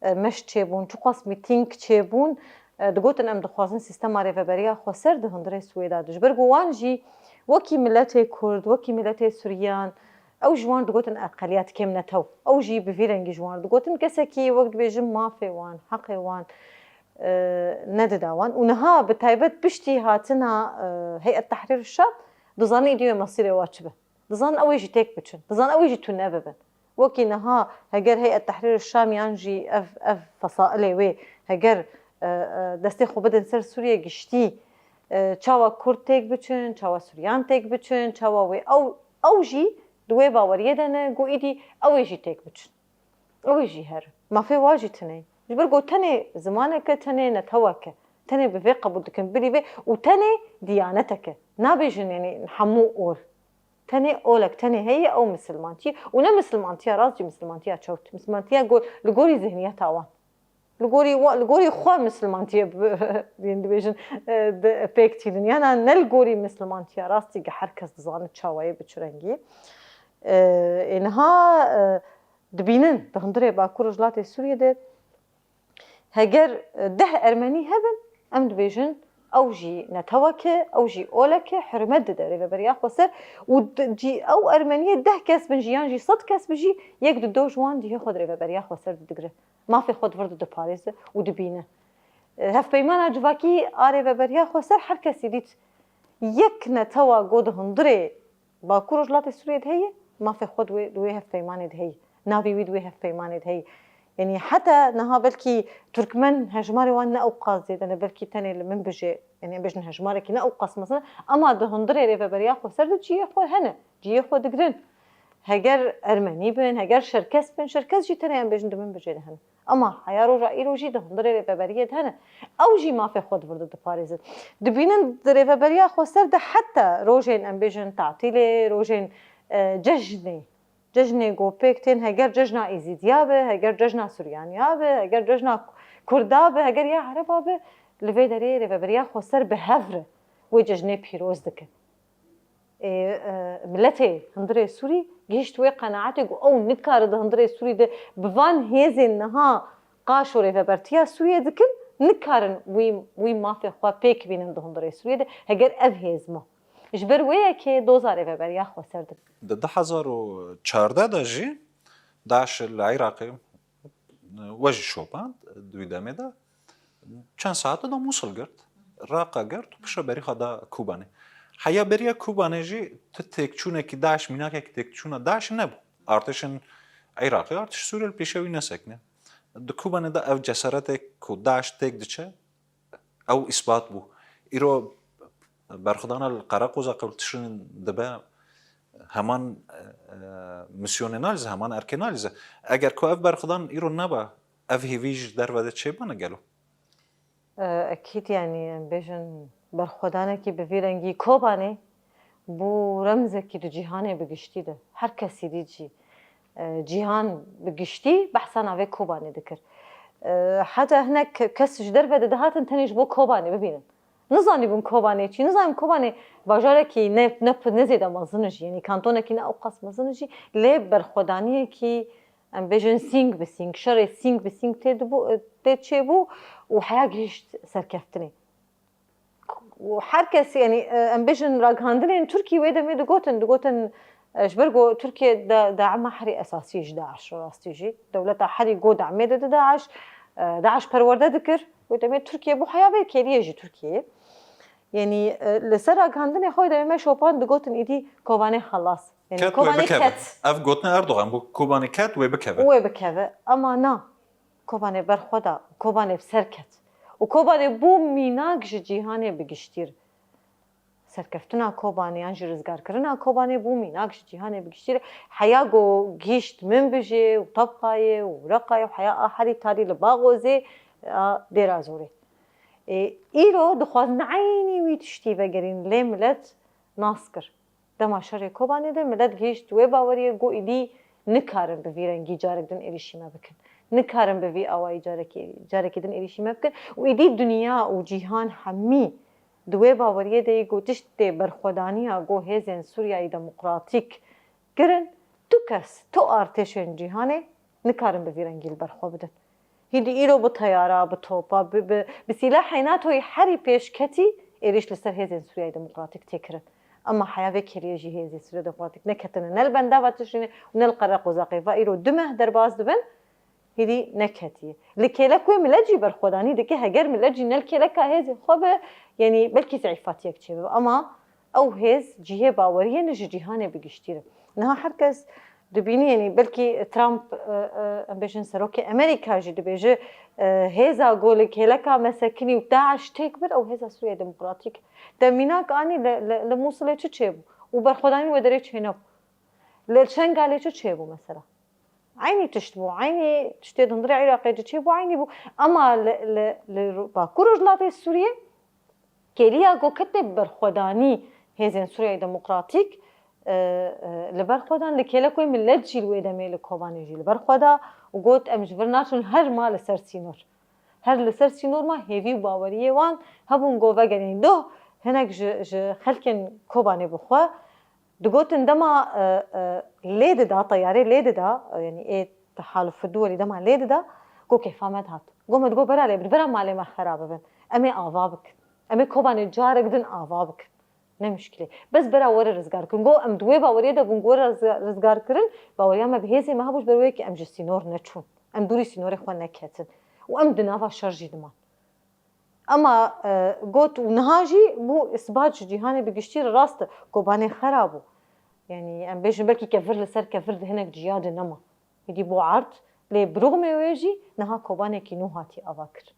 e, meş çêbûn, çiqas mîtîng çêbûn. E, digotin, em dixwazin sîstema rêveberiya xweser di hundirê Swêda de. Ji ber ku wan jî wekî miletê Kurd, wekê miletê Suryan, ew ji wan digotin eqeliyet, kêm netew. Ew jî bi vî rengî ji wan digotin. Kesekî wek dibêjin mafê wan, heqê wan, e, nedida wan. Û niha bi taybet piştî hatina, e, Heyet Tehrîr Şam, dizanin êdî wê mesîrê wa çi be. Dizanin ew ê jî têk biçin. Dizanin ew ê jî tune bibin. Wekî niha heger Heyet Tehrîr Şam yan jî ev, ev fesailê wê heger, e, e, destê xwe bidin ser Sûriye giştî, e, çawa Kurd têk biçin, çawa Suryan têk biçin, çawa wê ew, ew jî di wê baweriyê de ne, ku êdî ew ê jî têk biçin. Ew ê jî herin. Mafê wa jî tune ye. Ji ber ku tenê zimanek e, tenê netewek e. Tenê bi vê qebûl dikin, bilî vê û tenê diyanetek e. Nabêjin, yanî hemû ol. Tenê olek, tenê heye, ew misilmantî ye. Û ne misilmantiya rast jî, misilmantiya çewt. Misilmantiya go-, li gorî zihniyeta wan. Li gorî wa-, li gorî xwe misilmantiye bi-, yên dibêjin, e, di-, pêk tînin. Yana ne li gorî misilmantiya rastî ki her kes dizane çawa ye, bi çi rengî. E, ê niha, e, dibînin di hundirê Bakur Rojhilatê Sûriyê de heger, e, deh Ermenî hebin, em dibêjin ew jî netewek e, ew jî olek e, hurmet dide Rêveberiya Xweser û di-, cî-, ew Ermeniyê deh kes bin jî yan jî sed kes bin jî yek di do ji wan cihê xwe di Rêveberiya Xweser de digire. Mafê xwe di vir de diparêze û dibîne. E, hevpeymana civakî a Rêveberiya Xweser her kesî dît. Yek netewa go di hundirê Bakur Rojhilatê Sûriyê de heye, mafê xwe di wê, di wê hevpeymanê de heye. Navê wî di wê hevpeymanê de heye. Yanî heta niha belkî Turkmen hejmarê wan ne ew qas zêde ne, belkî tenê li min bijê, yanî em bêjin hejmarekî ne ew qas mezin, ama di hundirê Rêveberiya Xweser de cihê xwe hene, cihê xwe digirin. Heger Ermenî bin, heger Şerkes bin, Şerkes jî tenê em bêjin di min bijê de hene. Ama heya roja îro jî di hundirê rêveberiyê de hene. Ew jî mafê xwe di vir de diparêzin. Dibînin di Rêveberiya Xweser de heta rojên, em bêjin, tatîlê, rojên, e, cejnê. Cejnê ku pêk tên, heger cejna Êzîdiya be, heger cejna Suryaniya be, heger cejna Kurda be, heger ya Ereba be, li vê derê Rêveberiya Xweser bi hev re wê cejnê pîroz dike. Ê, e, miletê hundirê Sûrî Gihişt wê qenaetê ku ew nikare di hundirê Sûrî de bi van hêzên niha qaşo rêvebertiya Sûriyê dikin, nikarin wî, wî mafê xwe pêk bînin di hundirê Sûriyê de, heger ev hêz ma. Ji ber wê yekê doza rêveberiya xweser dikin. Di du hezar û çardeh de jî DAIŞ li Iraqê we jî şopand di wî demê de. Çend saete da Mûsil girt, Raqa girt û piştre berî xwe da Kobanê. Heya beriya Kobanê jî tu têkçûnekî DAIŞ, mînakekî têkçûna DAIŞ nebû. Artêşên Iraqê, artêşê Sûriyê li pêşiya wî nesekine. Di Kobanê de ev cesaretê ku DAIŞ têk diçe, ew îsbat bû. Îro berxwedana li Qereqoza qewltişrin dibe heman, e, e, misyonê nalîze, heman erkê nalîze. Eger ku ev berxwedan îro neba, ev hêvî ji derve de çêbûne gelo? E, ekîd, yanî, em bêjin, berxwedanekî bi vî rengî Kobanê bû remzekî di cîhanê bi giştî de. Her kesî dî jî, e, cîhan bi giştî behsa navê Kobanê dikir. E, heta hinek kes ji derve de dihatin tenê ji bo Kobanê bibînin. Nizanîbûn Kobanê çi, nizanîbûn Kobanê bajarekî ne, ne, ne zêde mezin e jî, yanî kantonekî ne ewqas mezin e jî, lê berxwedaniyekî, em bêjin, sîng bi sîng, şerê sîng bi sîng tê dibû, tê çêbû û heya gihişt serkeftinê. Û her kes, yanî, em bêjin, ragihandinên Tirkî wê demê digotin, digotin, e, ji ber ku Tirkiye da-, daima herî esasî ji DAIŞ, rastî jî. Dewleta herî go demê dide DAIŞ, e, DAIŞ perwerde dikir. Wê demê Tirkiye bû heya vê kêliyê jî Tirkiyeyê. Yanî, e, li ser ragihandinê xwe demê me şopan digotin, îdî Kobanê xelas. Yanî Ket wê Kobanê bikeve. Ket. Ev gotinê Erdogan bû, Kobanê ket wê bikeve. Wê bikeve. Ama na. Kobanê berxwe da, Kobanê bi ser ket. Û Kobanê bû mînak ji cîhanê bi giştî re. Serkeftina Kobanê yan jî rizgarkirina Kobanê bû mînak ji cîhanê bi giştî re. Heya ku gihişt Minbijê û Tebqayê û Reqayê û heya a herî tarî li Baxozê a Dêra Zorê. Ê, îro dixwazin eynî wî tiştî vegerîn, lê milet nas kir. Dema şerê Kobanê de milet gihişt wê baweriyê, got, îdî nikarin bi vî rengî carek din êrîşî me bikin. Nikarin bi vî awayî carekê, carekê din êrîşî me bikin. Û îdî dinya û cîhan hemî di wê baweriyê de yê, got, tiştê berxwedaniya, got, hêzên Sûriyayê Demokratîk kirin, tu kes, tu artêşên cîhanê nikarin bi vî rengî li ber xwe bidin. Hîdî îro bi teyara, bi topa, bi, bi, bi sîlahê NATOyê herî pêş ketî êrîş li ser hêzên Sûriyayê Demokratîk tê kirin. Ema heya vê kêliyê jî hêzên Sûriya Demokratîk neketine ne li bendava Tişrînê û ne li Qereqoza qey. Va îro du meh derbas dibin, hîdî neketiye. Li kêlek wê milet jî berxwedanî dike, heger milet jî ne li kêleka hêzên xwe be, yanî belkî zeîfatiyek çêbibe. Ema ew hêz cihê baweriyê ne ji cîhanê bi giştî re. Niha her kes dibînî, yanî belkî Trump, e, e, em bêjin serokê Amerîka jî dibêje, e, hêza ku li kêleka me sekinî û DAIŞ têk bir, ew hêza Sûriya Demokratîk. Te mînak anî li, li, li Mûsilê çi çêbû? Û berxwedanî wê derê çênebû. Li Şengalê çi çêbû mesela? Eynî tişt bû, eynî tiştê di hundirê Iraqê jî çêbû, eynî bû. Ema li, li, li Bakur Rojhilatê Sûriyê kêliya ku ketê berxwedanî hêzên Sûriyeyê Demokratîk, e, e, li ber xwe dan, li kêlek wê milet jî li wê demê li Kobanê jî li ber xwe da û got, em ji vir naçin, her ma li ser sînor. Her li ser sînor ma hêvî û baweriyê wan hebûn, got, vegerîn doh, hinek ji, ji xelkên Kobanê bi xwe digotin, dema, e, e, lê dida, teyarê lê dida, e, yanî ê tehaluf duwelî dema lê dida, got, kêfa me dihat. Got, me digot, bera lê bin, bera malê me xera bibin. Em ê ava bikin. Em ê Kobanê carek din ava bikin. Ne mişkilê. Bes bera were rizgar kin. Got, em di wê baweriyê de bûn, were rizga-, rizgar kirin. Baweriya me bi hêzên me hebû, ji ber wê yekê em ji sînor neçûn. Em dûrî sînorê xwe neketin. Û em di nava şer jî diman. Ema, e, got, û niha jî bû îsbat ji cîhanê bi giştî re rast e. Kobanê xera bû. Yanî em bêjin belkî kevir li ser kevir di hinek ciya de nema. Êdî bû erd, lê bi rûxmê wê jî niha Kobanekî nû hatî avakirin.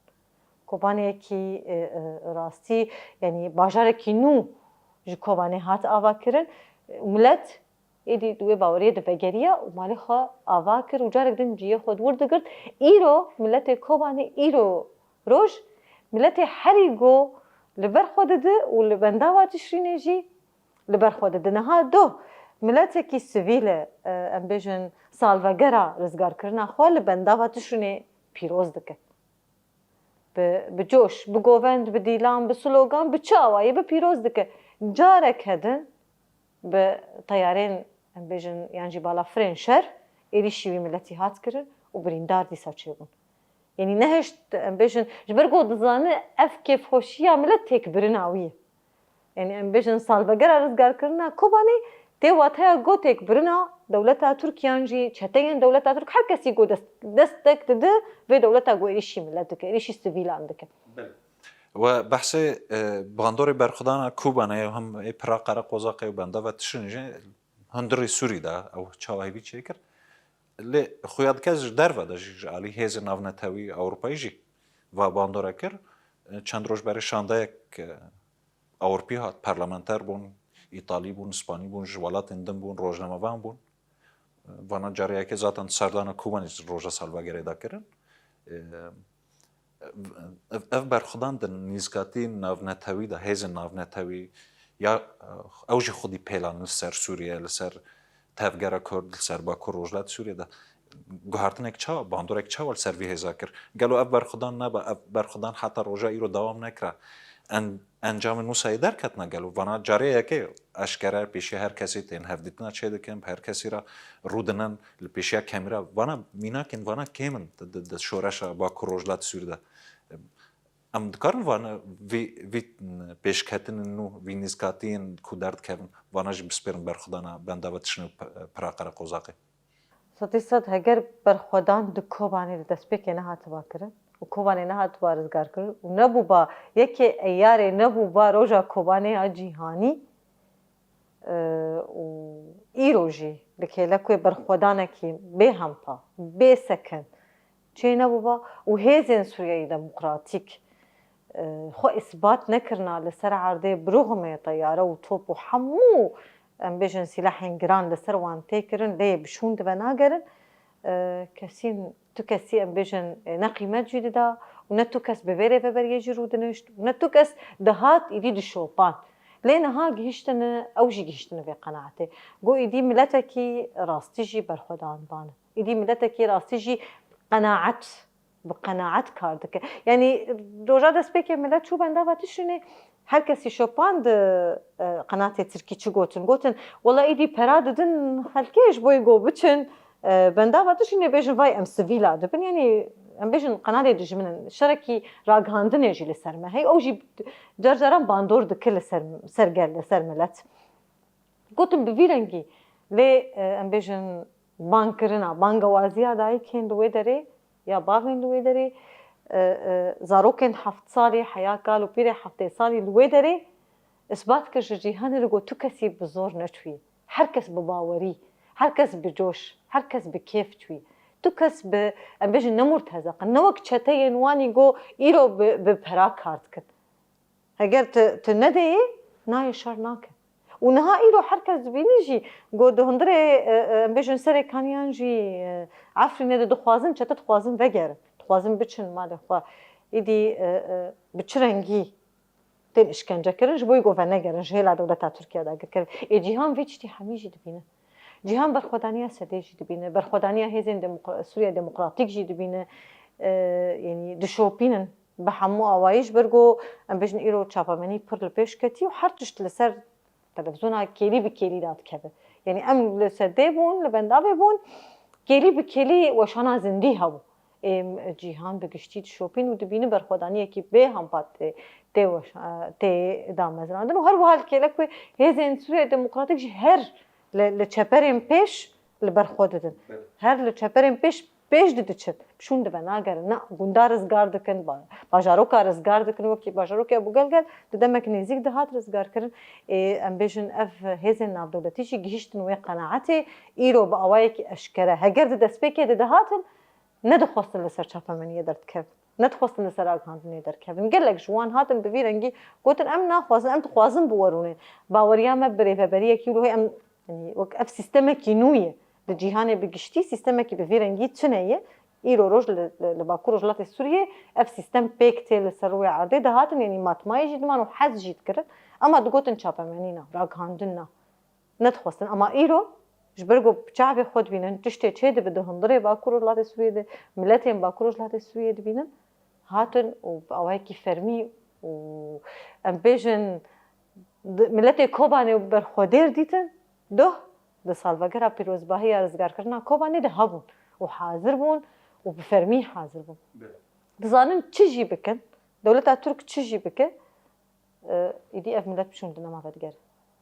Kobanekî, e, e, rastî, yanî bajarekî nû ji Kobanê hat avakirin. Milet êdî di wê baweriyê de vegeriya û malê xwe ava kir û carek din cihê xwe di wir digirt. Îro miletê Kobanê, îro roj miletê herî go li ber xwe dide û li bendava Tişrînê jî li ber xwe dide. Niha doh miletekî sivîl e, e, em bêjin salvegera rizgarkirina xwe li bendava Tişrînê pîroz dike. Bi, bi coş, bi govend, bi dîlan, bi slogan, bi çi awayî bi pîroz dike. Careke din bi teyarên em bêjin, yan jî balafirên şer êrîşî wî miletî hat kirin û birîndar dîsa çêbûn. Yanî nehişt, em bêjin, ji ber ku dizane ev kêfxweşiya milet têkbirina wî ye. Yanî em bêjin salvegera rizgarkirina Kobanê tê wateya ku têkbirina dewleta Tirk yan jî çeteyên dewleta Tirk, her kesî ku dest, destek dide vê dewleta ku êrîşî milet dike, êrîşî sivîlan dike. We behsê e, bandorê berxwedana Kobanê ye, hem ê pira Qereqozaqê û bendava Tişinê jî hundirê Sûrî de ew çawa hêvî çêkir. Lê xuya dike ji derve de jî, ji alî hêzên navnetewî Ewropayî jî va bandora kir. E, Çend roj berê şandeyek e, Ewropî hat, parlamenter bûn, Îtalî bûn, Spanî bûn, ji welatên din bûn, rojnamevan bûn. E, Vana carê yekê zaten serdana Kobanê ji roja salvegerê de kirin. E, Ev, ev berxwedan di nîzkatî navnetewî de, hêzên navnetewî ya ew jî xwedî pêlan li ser Sûriye, li ser tevgera Kurd, li ser Bakur Rojhilat Sûriye de guhertinek çawa, bandorek çawa li ser vî hêza kir? Gelo ev berxwedan nebe, ev berxwedan heta roja îro dewam nekira? En, encamên wisa yê derketine gelo? Vana carê yekê eşkere pêşiya her kesê tên hevdîtina çêdikin, bi her kesî re rûdinin li pêşiya kamîra. Vana mînakên vana kêm in di, di, di şoreşa Bakur Rojhilat Sûrî de. Em dikarin vana vî, vî pêşketinên nû, vî nîzkatiyên ku derdikevin, vana jî bispêrin berxwedana bendava Tişinê û P-, Pira Qereqozaqê. Sedî sed heger berxwedan di Kobanê di destpêkê nehatiba kirin û Kobanê nehatiba rizgarkirin û nebûba yekê Eyarê nebûba roja Kobanê ya cîhanî, e, û îro jî li kêlekê berxwedanekî bê hempa, bê sekin çê nebûba û hêzên Sûriyeyê Demokratîk, e, xwe îsbat nekirina li ser erdê, birûxmê teyare û top û hemû, em bêjin, sîlehên giran li ser wan tê kirin, lê bi şûn divenagerin. E, kesîn, tu kesî, em bêjin, e, ne qîmet jî dida û ne tu kes bi vê rêveberiyê jî rûdinişt û ne tu kes dihat îdî dişopan. Lê niha gihiştine, ew jî gihiştine vê qenaetê. Got, îdî miletekî rastî jî berxwedan bane. Îdî miletekî rastî jî qenaet, bi qenaet kar dike. Yanî roja destpêkê milet çû bendava Tişinê, her kesî şopand, e, qenatê tirkî çi gotin? Gotin, wela îdî pera didin xelkê ji bo ku biçin, e, bendava Tişinê bêjin, vay em sivîla dibin. Yanî em bêjin qenatê dijmin in. Şerekî ragihandinê jî li ser me heye. Ew jî car caran bandor dike li ser, ser gel, li ser milet. Gotin bi vî rengî. Lê, e, em bêjin bangkirina, bangewaziya dayikên li wê derê ya bavên li wê derê, e, e, zarokên heft salî, heya kal û pîrê heftê salî li wê derê isbat kir ji cîhanê re got tu kesî bi zor neçûyî. Her kes bi bawerî, her kes bi coş, her kes bi kêf çûyî. Tu kes bi, em bêjin, ne murtezeq in, ne wek çeteyên wanî got îro bi, bi pera kar dikin. Heger tu, tu nedeyê, nayê şer nake. Û niha îro her kes dibîne jî, got di hundirê, e, e, em bêjin Serêkanî yan jî, e, Efrînê de dixwazin, çete dixwazin vegerin. Dixwazin biçin malê xwe. Îdî, e, e, bi çi rengî tên îşkencekirin, ji bo ku venegerin, ji hêla dewleta Tirkiye dagirkevin. Ê cîhan vê tiştî hemî jî dibîne. Cîhan berxwedaniya sedê jî dibîne, berxwedaniya hêzên demokra-, Sûriye Demokratîk jî dibîne. E, yanî dişopînin. Bi hemû awayî ji ber ku em bêjin îro çapemenî pir li pêş ketî û her tişt li ser televîzyona kêlî bi kêlî dadikeve. Yanî em li sedê bûn, li bendavê bûn, kêlî bi kêlî weşana zindî hebû. Ê cîhan bi giştî dişopîn û dibînin berxwedaniyekî bê hempa tê, tê weş-, tê damezrandin û her wiha li kêlek wê hêzên Sûriye Demokratîk jî her li, li çeperên pêş li ber xwe didin. Her li çeperên pêş pêş didiçin. Şûn divenagerin. Na, gunda rizgar dikin, ba-, bajaroka rizgar dikin, wekî bajarokê Ebû Gelgel di demek nêzîk dihat rizgarkirin. Ê, em bêjin ev hêzên navdewletî jî gihîştin wê qenaetê. Îro bi awayekî eşkere, heger di destpêkê de dihatin, nedixwestin li ser çapemeniyê derdikevin. Nedixwestin li ser ragihandinê derkevin. Gelek ji wan hatin bi vî rengî gotin, em naxwazin, em dixwazin biwerûnin. Baweriya me bi rêveberiyekî wilo heye, em, yanî wek ev sîstemekî nû ye. Li cîhanê bi giştî sîstemekî bi vî rengî tune ye. Îro roj li, li, li Bakur Rojhilatê Sûriyê ev sîstem pêk tê li ser rûyê erdê dihatin, yanî matmayî jî diman û hez jî dikirin. Ema digotin çapemenî na, ragihandin na. Nedixwestin. Ema îro ji ber ku bi çavê xwe dibînin, tiştê çêdibe di hundirê Bakur Rojhilatê Sûriyê de, miletên Bakur Rojhilatê Sûriyê dibînin, hatin û bi awayekî fermî û em bêjin di-, miletê Kobanê berxwedêr dîtin, doh Di salvegera pîrozbahiya rizgarkirina Kobanê de hebûn û hazir bûn û bi fermî hazir bûn. Dizanin çi jî bikin, dewleta Tirk çi jî bike, e, îdî ev milet biçûn di nema vedigere.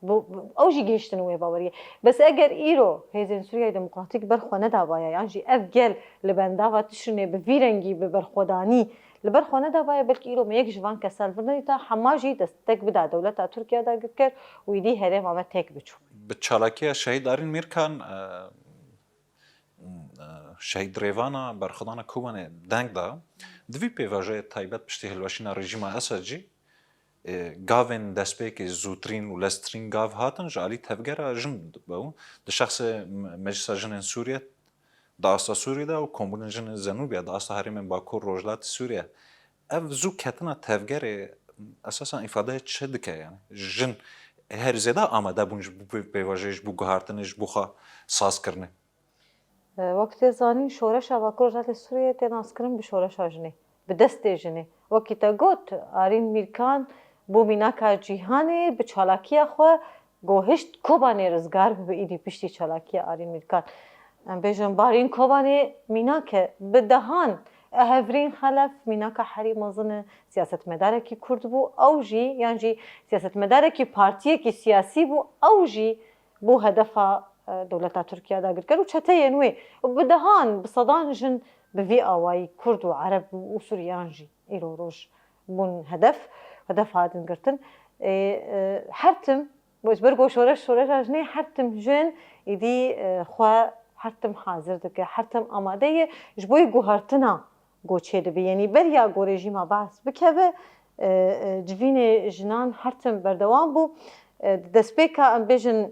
Bu, bu, ew jî gihiştin wê baweriyê. Bes eger îro hêzên Sûriyeyê Demokratîk ber xwe nedabaye, yan jî ev gel li bendava Tişrînê bi vî rengî bi berxwedanî li ber xwe nedabaye, belkî îro me yek ji van kesa li vir nedîta, hema jî destek bida dewleta Tirkiye dagirker û îdî herêma me têk biçû. Bi çalakiya Şehîd Arîn Mîrkan, e, e, Şehîd Rêvana berxwedana Kobanê deng da. Di vî pêvajoyê taybet piştî hilweşîna rejîma Esed jî, e, gavên destpêkê zûtirîn û leztirîn gav hatin ji alî tevgera jin bû. Di şexsê Me-, Meclisa Jinên Sûriye di asta Sûriyê de û Kombûnên Jinên Zenûbiya di asta herêmên Bakur Rojhilatê Sûriye. Ev zû ketina tevgerê esasan îfadeyê çi dike yani? Jin her zêde amade bûn ji bo pê-, pêvajoyê, ji bo guhartinê, ji bo xwe sazkirinê. E, wek tê zanîn, şoreşa Bakur Rojhilatê Sûriyê tê naskirin bi şoreşa jinê, bi destê jinê. Wekî te got, Arîn Mîrkan bû mînaka cîhanê, bi çalakiya xwe got hişt Kobanê rizgar bibe, îdî piştî çalakiya Arîn Mîrkan. Em bêjin, Barîn Kobanê mînak e, bi dehan e, Hevrîn Xelef mînaka herî mezin e, siyasetmedarekî Kurd bû, ew jî, yan jî siyasetmedarekî partiyekî siyasî bû, ew jî bû hedefa, e, dewleta Tirkiye dagirker û çeteyên wê. Û bi dehan, bi sedan jin bi vî awayî Kurd û Ereb û Sûriyan jî îro roj bûn hedef, hedef hatin girtin. Ê, e, her tim, ji ber ku şoreş, şoreşa jinê her tim jin îdî, e, xwe her tim hazir dike, her tim amade ye ji bo yê guhertina ku çêdibe. Yanî beriya ku rejîma Baas bikeve, e, e, civînê jinan her tim berdewam bû. E, di destpêka em bêjin,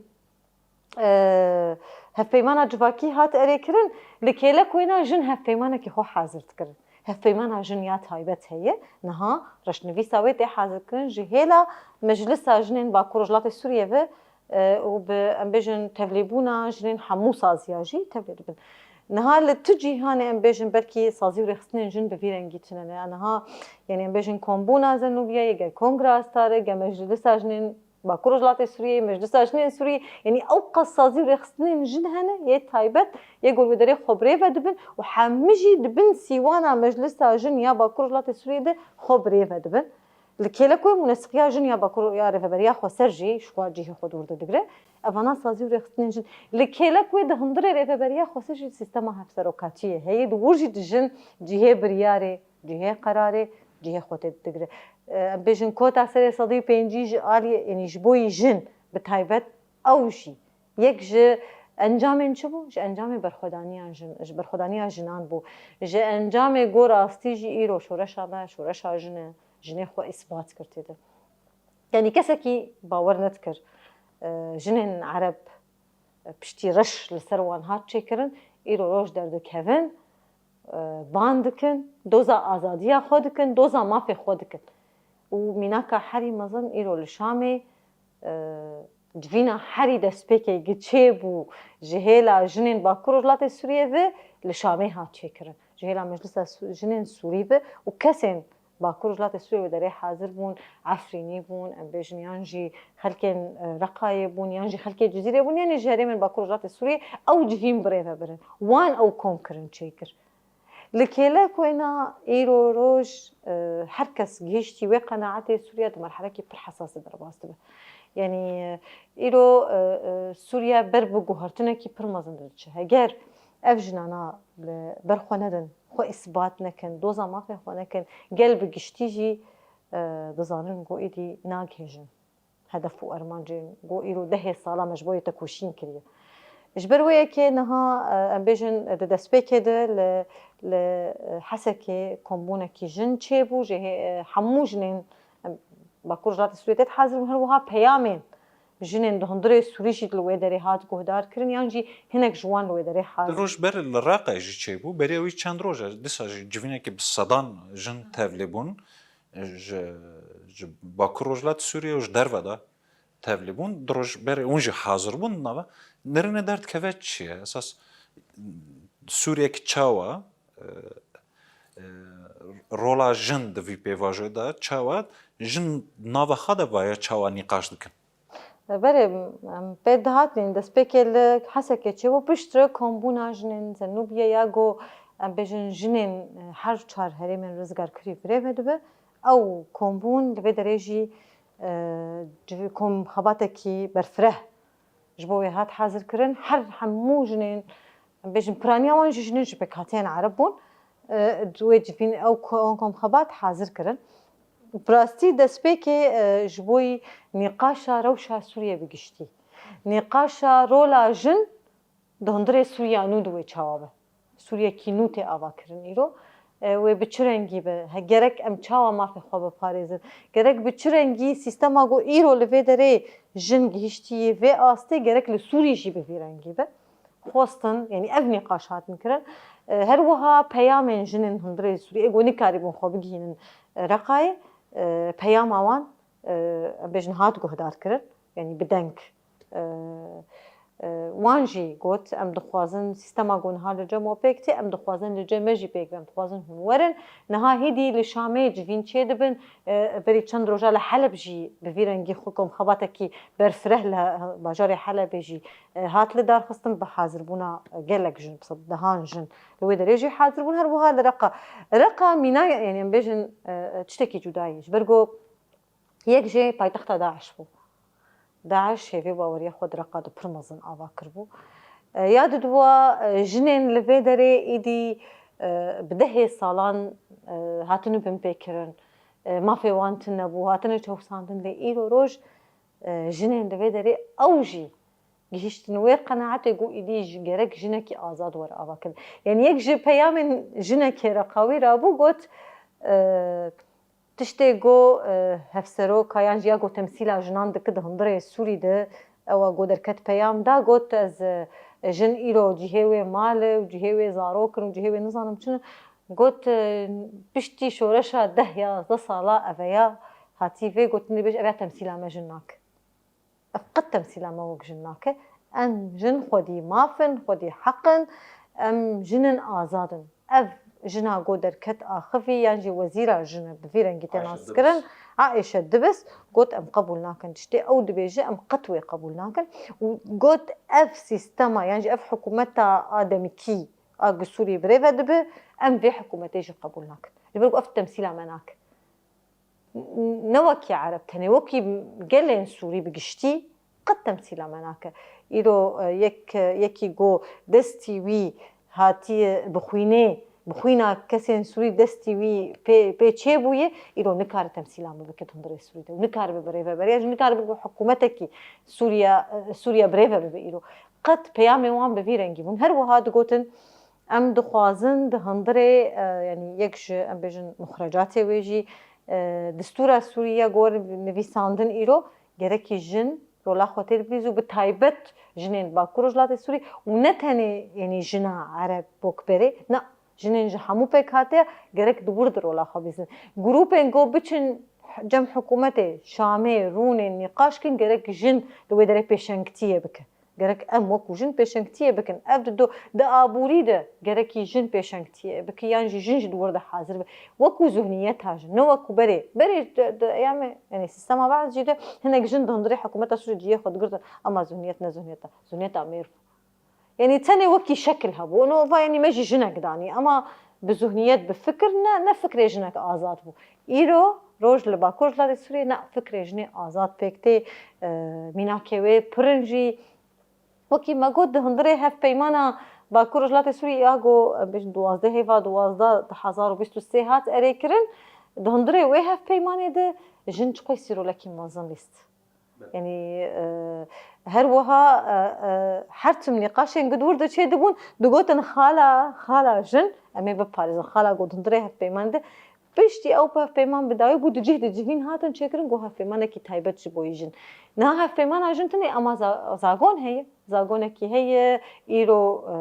e, hevpeymana civakî hat erêkirin, li kêlek wêna jin hevpeymanekî xwe hazir dikirin. Hevpeymana jin ya taybet heye, niha reşnivîsa wê tê hazirkirin ji hêla Meclisa Jinên Bakur Rojhilatê Sûriyê ve, e, û bi, em bêjin, tevlêbûna jinên hemû saziya jî tevlê dibin. Niha li tu cîhanê, em bêjin, belkî sazî û rêxistinên jin bi vî rengî tune ne. Niha, yanî, em bêjin, kombûna Zenûbiyeyê, gel Kongra Astarê, gel Meclisa Jinên Bakur Rojhilatê Sûriyeyê, Meclisa Jinên Sûriyê, yanî ew qas sazî û rêxistinên jin hene, yê taybet, yê ku li wê derê xwe bi rê ve dibin û hemî jî di bin sîwana Meclisa Jin ya Bakur Rojhilatê Sûriyê de xwe bi rê ve dibin. Li kêlek wê mûnesiqiya jin ya Bakur ya Rêveberiya Xweser jî ji xwe cihê xwe dûr de digire. Evana sazî û rêxistinên jin. Li kêlek wê di hundirê Rêveberiya Xweser jî sîstema hevserokatiyê heye. Di wir jî di jin cihê biryarê, cihê qerarê, cihê xwe tê digire. E, em bêjin kota serê sedî û pêncî ji aliyê, yanî ji bo yî jin bi taybet ew jî. Yek ji encamên çi bû? Ji encamê berxwedaniya jin, ji berxwedaniya jinan bû. Ji encamê ku rastî jî îro şoreşa me, şoreşa jin e. Jinê xwe îsbat kir tê de. Yanî kesekî bawer nedikir, e, jinên Ereb, e, piştî reş li ser wan hat çêkirin, îro roj derdikevin, e, ban dikin, doza azadiya xwe dikin, doza mafê xwe dikin. Û mînaka herî mezin îro li Şamê, e, civîna herî destpêkê gi çêbû ji hêla jinên Bakur Rojhilatê Sûriyê ve li Şamê hat çêkirin. Ji hêla Meclisa Su-, Jinên Sûrî ve û kesên Bakur Rojhilatê Sûriyê wê derê hazir bûn, Efrînî bûn, em bêjin, yan jî xelkên, e, Reqayê bûn, yan jî xelkê Cizîrê bûn, yanî ji herêmên Bakur Rojhilatê Sûriyê ew civîn bi rê ve birin. Wan ew kom kirin çêkir. Li kêlek wêna îro roj, e, her kes gihiştî wê qenaetê, Sûriye di merhelekî pir hesas de derbas dibe. Yanî, e, îro, e, e, Sûriye ber bi guhertinekî pir mezin diçe. Heger ev jinana li ber xwe nedin, xwe îsbat nekin, doza mafê xwe nekin, gel bi giştî jî, e, dizanin ku êdî nagihêjin hedef û armancên ku îro dehê sala me ji bo yê tekoşîn kiriye. Ji ber wê yekê niha, e, em bêjin, di destpêkê de li, li, e, Hesekê kombûnekî jin çêbû, ji hê-, e, hemû jinên, em, Bakur Rojhilatê Sûriyê tê dihazir bûn, her wiha peyamên jinên di hundirê Sûrî jî li wê derê hat guhdar kirin, yan jî hinek ji wan li wê derê hat. Di roj ber li Reqayê jî çêbû, beriya wî çend roj e, dîsa jî civînekî bi sedan jin tevlî bûn, ji, ji Bakur Rojhilat Sûriyê û ji derve de tevlî bûn. Di roj berê hûn jî hazir bûn di nava. Nirîne derdikeve çi ye? Esas Sûriyek çawa, e, e, rola jin di vî pêvajoyê de çawa jin nava xwe de vaya çawa nîqaş dikin? Belê, em pê dihatin, destpêkê li Hesekê çêbû, piştre kombûna jinên Zenûbiyê ya ku em bêjin jinên, e, her çar herêmên rizgarkirî bi rê ve dibe. Ew kombûn li vê derê jî, e, civ-, kom xebatekî berfireh ji bo wê hat hazirkirin. Her hemû jinên, em bêjin, piraniya wan jî jinên ji pêkhateyên Ereb bûn. E, wê civîn ew ko-, kom xebat hazir kirin. Bi rastî destpêkê, e, ji bo nîqaşa rewşa Sûriyê bi giştî, nîqaşa rola jin di hundirê Sûriya nû di wê çawa be. Sûriyekî nû tê avakirin îro. E, wê bi çi rengî be? He, gerek em çawa mafê xwe biparêzin? Gerek bi çi rengî sîstema ku îro li vê derê jin gihiştiye vê astê, gerek li Sûrî jî bi vî rengî be? Xwestin, yanî ev nîqaş hatin kirin. E, her wiha peyamên jinên hundirê Sûriyê, ê ku nikarîbûn xwe bigihînin, e, Reqayê, e, peyama wan, e, em bêjin hat guhdar kirin, yanî bi deng. E, e, wan jî got, em dixwazin sîstema ku niha li cem we pêk tê, em dixwazin li cem me jî pêk be, em dixwazin hûn werin. Niha hêdî li Şamê civîn çêdibin, e, berî çend roja li Heleb jî bi vî rengî xwe kom xebatekî berfireh li bajarê Helebê jî, e, hat lidarxistin, bi hazirbûna gelek jin, bi sed dehan jin li wê derê jî hazir bûn. Her wiha li Reqa. Reqa mîna, yanî em bêjin, e, tiştekî cuda ye. Ji ber ku yek jê paytexta DAIŞ bû. DAIŞ hêvê baweriya xwe di Reqa de pir mezin ava kiribû. E, ya diduwa, e, jinên li vê derê êdî, e, bi dehê salan, e, hatine binpêkirin. E, mafê wan tune bû, hatine çewsandin, lê îro roj, e, jinên li vê derê ew jî gihiştin wê qenaetê ku êdî ji gerek jinekî azad were avakirin. Yanî yek ji peyamên jinekê Reqawî rabû got, e, tiştê ku, e, hevseroka yan jî ya ku temsîla jinan dike di hundirê Sûrî de, ew a ku derket peyam da, got, ez, e, jin îro cihê wê mal e û cihê wê zarok in û cihê wê nizanim çi ne. Got, e, piştî şoreşa deh ya yazdeh sala eveya hatî vê gotinê bêj, eveya temsîla me jin nake. Ev qet temsîla me wek jin nake. Em jin xwedî maf in, xwedî heq in. Em jin in, azad in. Ev jina ku derket axivî yan jî wezîra jin e, bi vî rengî tê naskirin. Aîşe Dibis got, em qebûl nakin tiştê ew dibêje, em qet wê qebûl nakin. Û got, ev sîstema yan jî ev hikûmeta ademikî a ku Sûriyê bi rê ve dibe, em vê hikûmetê jî qebûl nakin. Ji ber ku ev temsîla me nake. Ne wekî Ereb tenê, wekî gelên Sûrî bi giştî qet temsîla me nake. Îro, e, yek, yekî ku destî wî hatiye bi xwînê, bi xwîna kesên Sûrî destî wî pê, pê çêbûye, îro nikare temsîla me bike di hundirê Sûrî de û nikaribe bi rêveberiya jî, nikaribe bi hikûmetekî Sûriya, e, Sûriya bi rêve bibe îro. Qet peyamên wan bi vî rengî bûn. Her wiha digotin, em dixwazin di hundirê, e, yanî yek ji, em bêjin, muxrecatê wê jî, e, distûra Sûrî ya gor nivîsandin îro, gerekî jin rola xwe tê bibîz û bi taybet jinên Bakur Rojhilatê Sûrî û ne tenê, yanî jina Ereb bok berê, na, jinên ji hemû pêkhatiya gerek di wir de rola xwe bîzin. Grûpên ku biçin cem hikûmetê, Şamê, rûnên nîqaş kin, gerek jin li wê derê pêşengtiyê bike. Gerek em wekû jin pêşengtiyê bikin. Ev di do, di aborî de gerekî jin pêşengtiyê bike, yan jî jin ji di wir de hazir be. Wekû zihniyeta jin, ne wekû berê. Berê de, de, yanî, yanî sîstema Be'es jî de hinek jin di hundirê hikûmeta Sûriyê cihê xwe digirtin. Ama zihniyet ne zihniyeta, zihniyeta mêr bû. Yanî tenê wekî şekil hebû. Û va, yanî me jî jinek danî. Ama bi zihniyet, bi fikir ne, ne fikrê jinek azad bû. Îro roj li Bakur Rojhilatê Sûriyê ne fikrê jinê azad pêk tê, e, mînakê wê pir in jî. Wekî me got, di hundirê hevpeymana Bakur Rojhilatê Sûriyê ya ku, em bêjin, duwazdeh hêva duwazdeh du hezar û bîst û sê hat erêkirin, di hundirê wê hevpeymanê de jin çiqasî rolekî mezin lîst. Yanî, e, her wiha, e, e, her tim nîqaşên ku di wir de çêdibûn, digotin xala, xala jin, em ê biparêzin, xala ku di hundirê hevpeymanê de. Piştî ew hevpeyman bi dawî bû, di cih de civîn hatin çêkirin, got hevpeymanekî taybet ji bo yî jin. Niha hevpeymana jin tenê ama za-, zagon heye. Zagonekî heye, îro, e,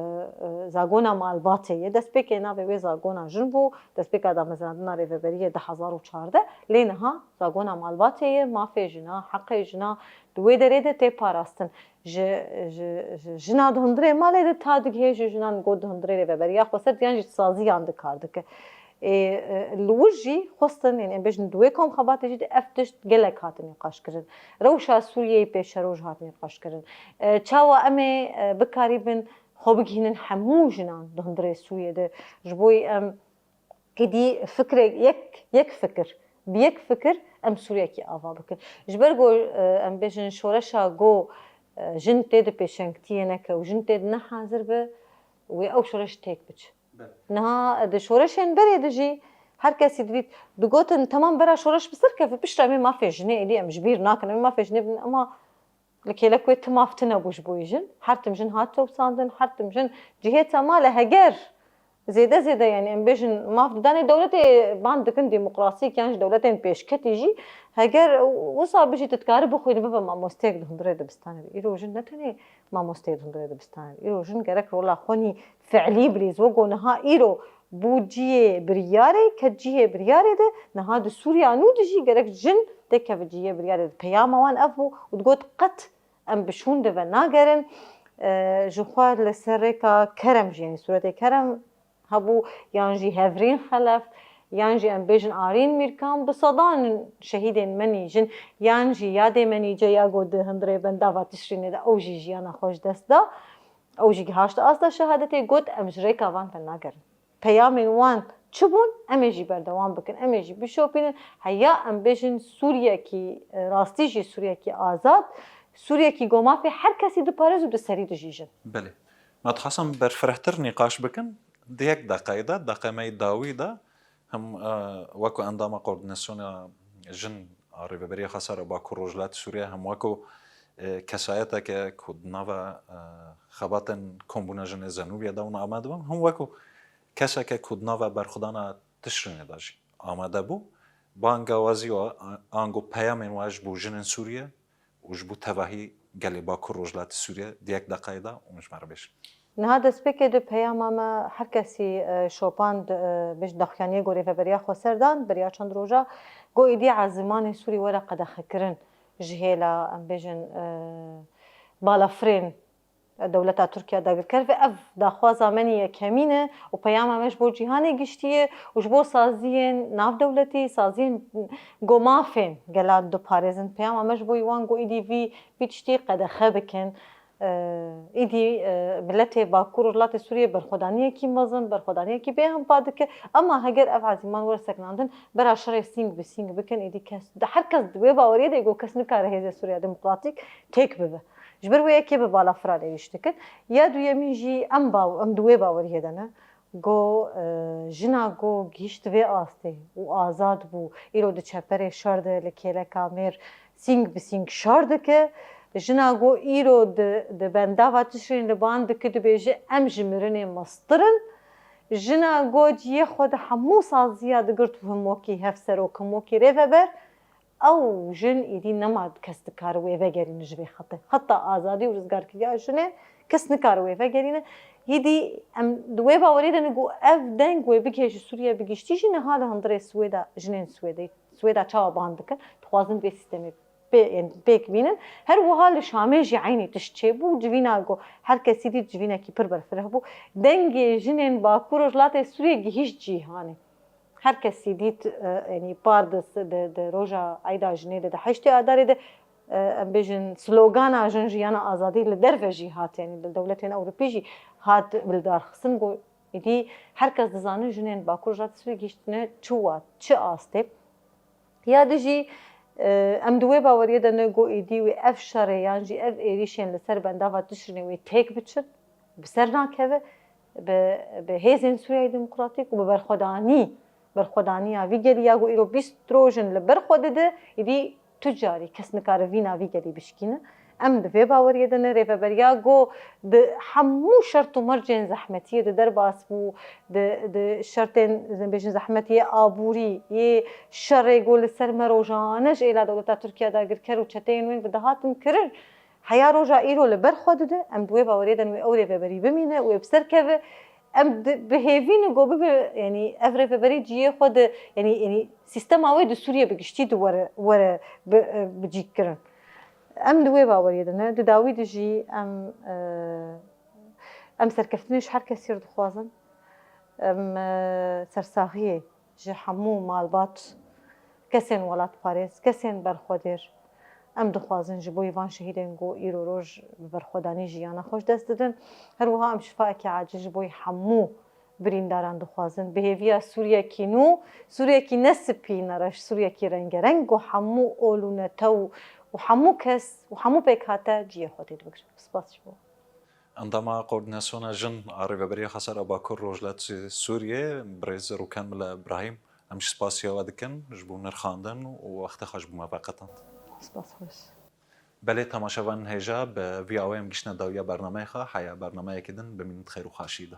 e, zagona malbatê ye. Destpêkê navê wê zagona jin bû, destpêka damezrandina rêveberiyê du hezar û çardeh, lê niha zagona malbatê ye, mafê jina, heqê jina di wê derê de tê parastin. Ji, ji, ji jina di hundirê malê de ta digihê ji jinan got di hundirê rêveberiya xweser yan jî saziyan de kar dike. Ê, e, li wir jî xwestin, yani em bêjin di wê kom xebatê jî de ev tişt gelek hatin nîqaş kirin. Rewşa Sûriyeyê pêşeroj hat nîqaş kirin. E, çawa em ê, e, bikarîbin xwe bigihînin hemû jinan di hundirê Sûriyê de. Ji bo em êdî fikrek, yek, yek fikir, bi yek fikir em Sûriyekî ava bikin. Ji ber ku, e, em bêjin şoreşa ku, e, jin tê di pêşengtiyê neke û jin tê di nehazir be, wê ew şoreş têk biçe. Niha di şoreşên berê de jî her kesî didît, digotin, temam bera şoreş bi ser keve, piştre em ê mafê jinê êdî em ji bîr nakin, em ê mafê jinê bidin, ema li kêlek wê ti maf tine bû ji bo jin. Her tim jin hat çewsandin, her tim jin cihê te male heger zêde zêde, yani em bêjin maf didanê dewletê ban dikin demokrasîk yan ji dewletên pêşketî jî, heger wisa bijî tu dikarî bixwînî bibe mamosteyek di hundirê dibistanê de. Îro jin ne tenê mamosteyê di hundirê dibistanê de. Îro jin gerek rola xwe nî fiilî bilîz. Wek ku niha îro bû cihê biryarê, ket cihê biryarê de, niha di Sûriya nû de jî gerek jin têkeve cihê biryarê de. Peyama wan ev bû û digot, qet em bi şûn de venagerin. E, ji xwe li ser rêka kerem jî, yani sûretê kerem hebû, yan jî Hevrîn Xelef, yan jî em bêjin Arîn Mîrkan, bi sedan şehîdên me nî jin, yan jî yadê me nî Ceyago di hundirê bendava Tişrînê de ew jî jiyana xwe ji dest da. Ew jî gihaşt asta şehadetê, got, em ji rêka van venagerin. Peyamên wan çi bûn, em ê jî berdewam bikin, em ê jî bişopînin. Heya em bêjin Sûriyekî, e, rastî jî Sûriyekî azad, Sûriyekî ku mafê her kesî diparêz û di serî dijî jin. Belê. Me dixwestin berfirehtir nîqaş bikin. Di yek deqeyê de, deqê me yê dawî de, him, e, wekû endama koordînasyona jin a Rêveberiya Xweser a Bakur Rojhilatê Sûriye, him wekû, e, kesayeteke ku di nava, e, xebatên kombûna jinê Zenûbiye de hûn amade bûn, him wekû keseke ku di nava berxwedana Tişrînê de jî amade bû. Bangawazî wa, ango peyamên wa ji bo jinên Sûriye û ji bo tevahî gelê Bakur Rojhilatê Sûriye di yek deqeyê de hûn ji me re bêjin. Niha destpêkê de peyama me her kesî, e, şopand, e, bêj daxuyaniyê ku Rêveberiya Xweser dan, beriya çend roja, ku êdî ezîmanê Sûrî were qedexekirin ji hêla, em bêjin, e, balafirên dewleta Tirkiye dagirker ve. Ev daxwaza me nî yekemîn e û peyama me ji bo cîhanê giştî ye û ji bo saziyên navdewletî, saziyên ku mafên gela diparêzin. Peyama me ji bo wan ku êdî vî, vî tiştî qedexe bikin. Êdî, e, miletê Bakur û Rojhilatê Sûriyê berxwedaniyekî mezin, berxwedaniyekî bêhempa dike. Ema heger ev ezîman were sekinandin, bera şerê sîng bi sîng bikin, êdî kes, her kes di wê baweriyê de ye ku kes nikare hêzê Sûriya Demokratîk têk bibe. Ji ber wê yekê bi balafira êrîş dikin. Ya duyemîn jî em baw-, em di wê baweriyê de ne. Go, e, jina go gihîşt vê astê û azad bû. Îro di çeperê şer de li kêleka mêr sîng bi sîng şer dike. Jina go îro di, di bendava Tişrîn li ban dike, dibêje, em ji mirinê mestir in. Jina go cihê xwe di hemû saziya digirt û him wekî hevserok, him wekî rêveber. Ew jin êdî nema kes dikare wê vegerîne ji vê xetê. Xeta azadî û rizgarkiriya jinê kes nikare wê vegerîne. Êdî em di wê baweriyê de ne ku ev deng wê bigihê ji Sûriye bi giştî jî niha li hundirê Swêda, jinên Swêdê, Swêda çawa ban dikin, dixwazin vê sîstemê pê-, yên pêk bînin. Her wiha li Şamê jî eynî tişt çêbû. Civîna ku her kesî dît, civînekî pir berfireh bû. Dengê jinên Bakur Rojhilatê Sûriyê gihîşt cîhanê. Her kesî dît, e, yanî par di, di, di roja Eyda Jinê de, di heştê Adarê de, e, em bêjin slogana jin jiyana azadî li derve jî hat, yanî li dewletên Ewropî jî hat bildarxistin. Got, êdî her kes dizane jinên Bakur Rojhilatê Sûriyê gihîştine çi wat, çi astê. Ya di jî, e, em di wê baweriyê de ne got êdî wê ev şerê yan jî ev êrîşên li ser bendava Tişrînê wê têk biçin. Bi ser nakeve, bi, bi hêzên Sûriyeyê Demokratîk û bi berxwedanî, berxwedaniya vî gelî ya ku îro bîst roj in li ber xwe dide, êdî tu carî kes nikare vîna vî gelî bişkîne. Em di vê baweriyê de ne. Rêveberiya ku di hemû şert û mercên zehmetiyê de derbas bû, di, di şertên, bêjin zehmetiyê aborî, yê şerê ku li ser me rojane ji êla dewleta Tirkiye dagirker û çeteyên wê ve dihatin kirin, heya roja îro li ber xwe dide, em di wê baweriyê de ne wê ew rêveberî bimîne, wê bi ser keve. Em di, bi hêvî ne ku bibe, yanî ev rêveberî cihê xwe di, yanî, yanî sîstema wê di Sûriyê bi giştî di were, were bi, bi cîk kirin. Em di wê baweriyê de ne, di dawî de jî em, e, em serkeftinê ji her kesî re dixwazin. Em, e, sersaxiyê Ji hemû malbat, kesên welatparêz, kesên berxwedêr, em dixwazin ji bo van şehîdên ku îro roj bi berxwedanî jiyana xwe ji dest didin. Her wiha em şifaekî acil ji bo hemû birîndaran dixwazin. Bi hêviya Sûriyekî nû, Sûriyekî ne spî ne reş, Sûriyekî rengereng ku hemû ol û netew û hemû kes û hemû pêkhate cihê xwe tê dibigirin. Spas ji bo. Endama Koordînasyona Jin a Rêveberiya Xweser a Bakur Rojhilatê Sûriyê, birêz Rûken Mile Îbrahîm, em jî spasiya we dikin ji bo nirxandin û wextê xwe ji bo me veqetand. Spas xweş. Belê, temaşevanên hêja, bi vî awê em giştine dawiya bernameyê xwe. Heya bernameyekî din, bimînin di xêr û xweşî de.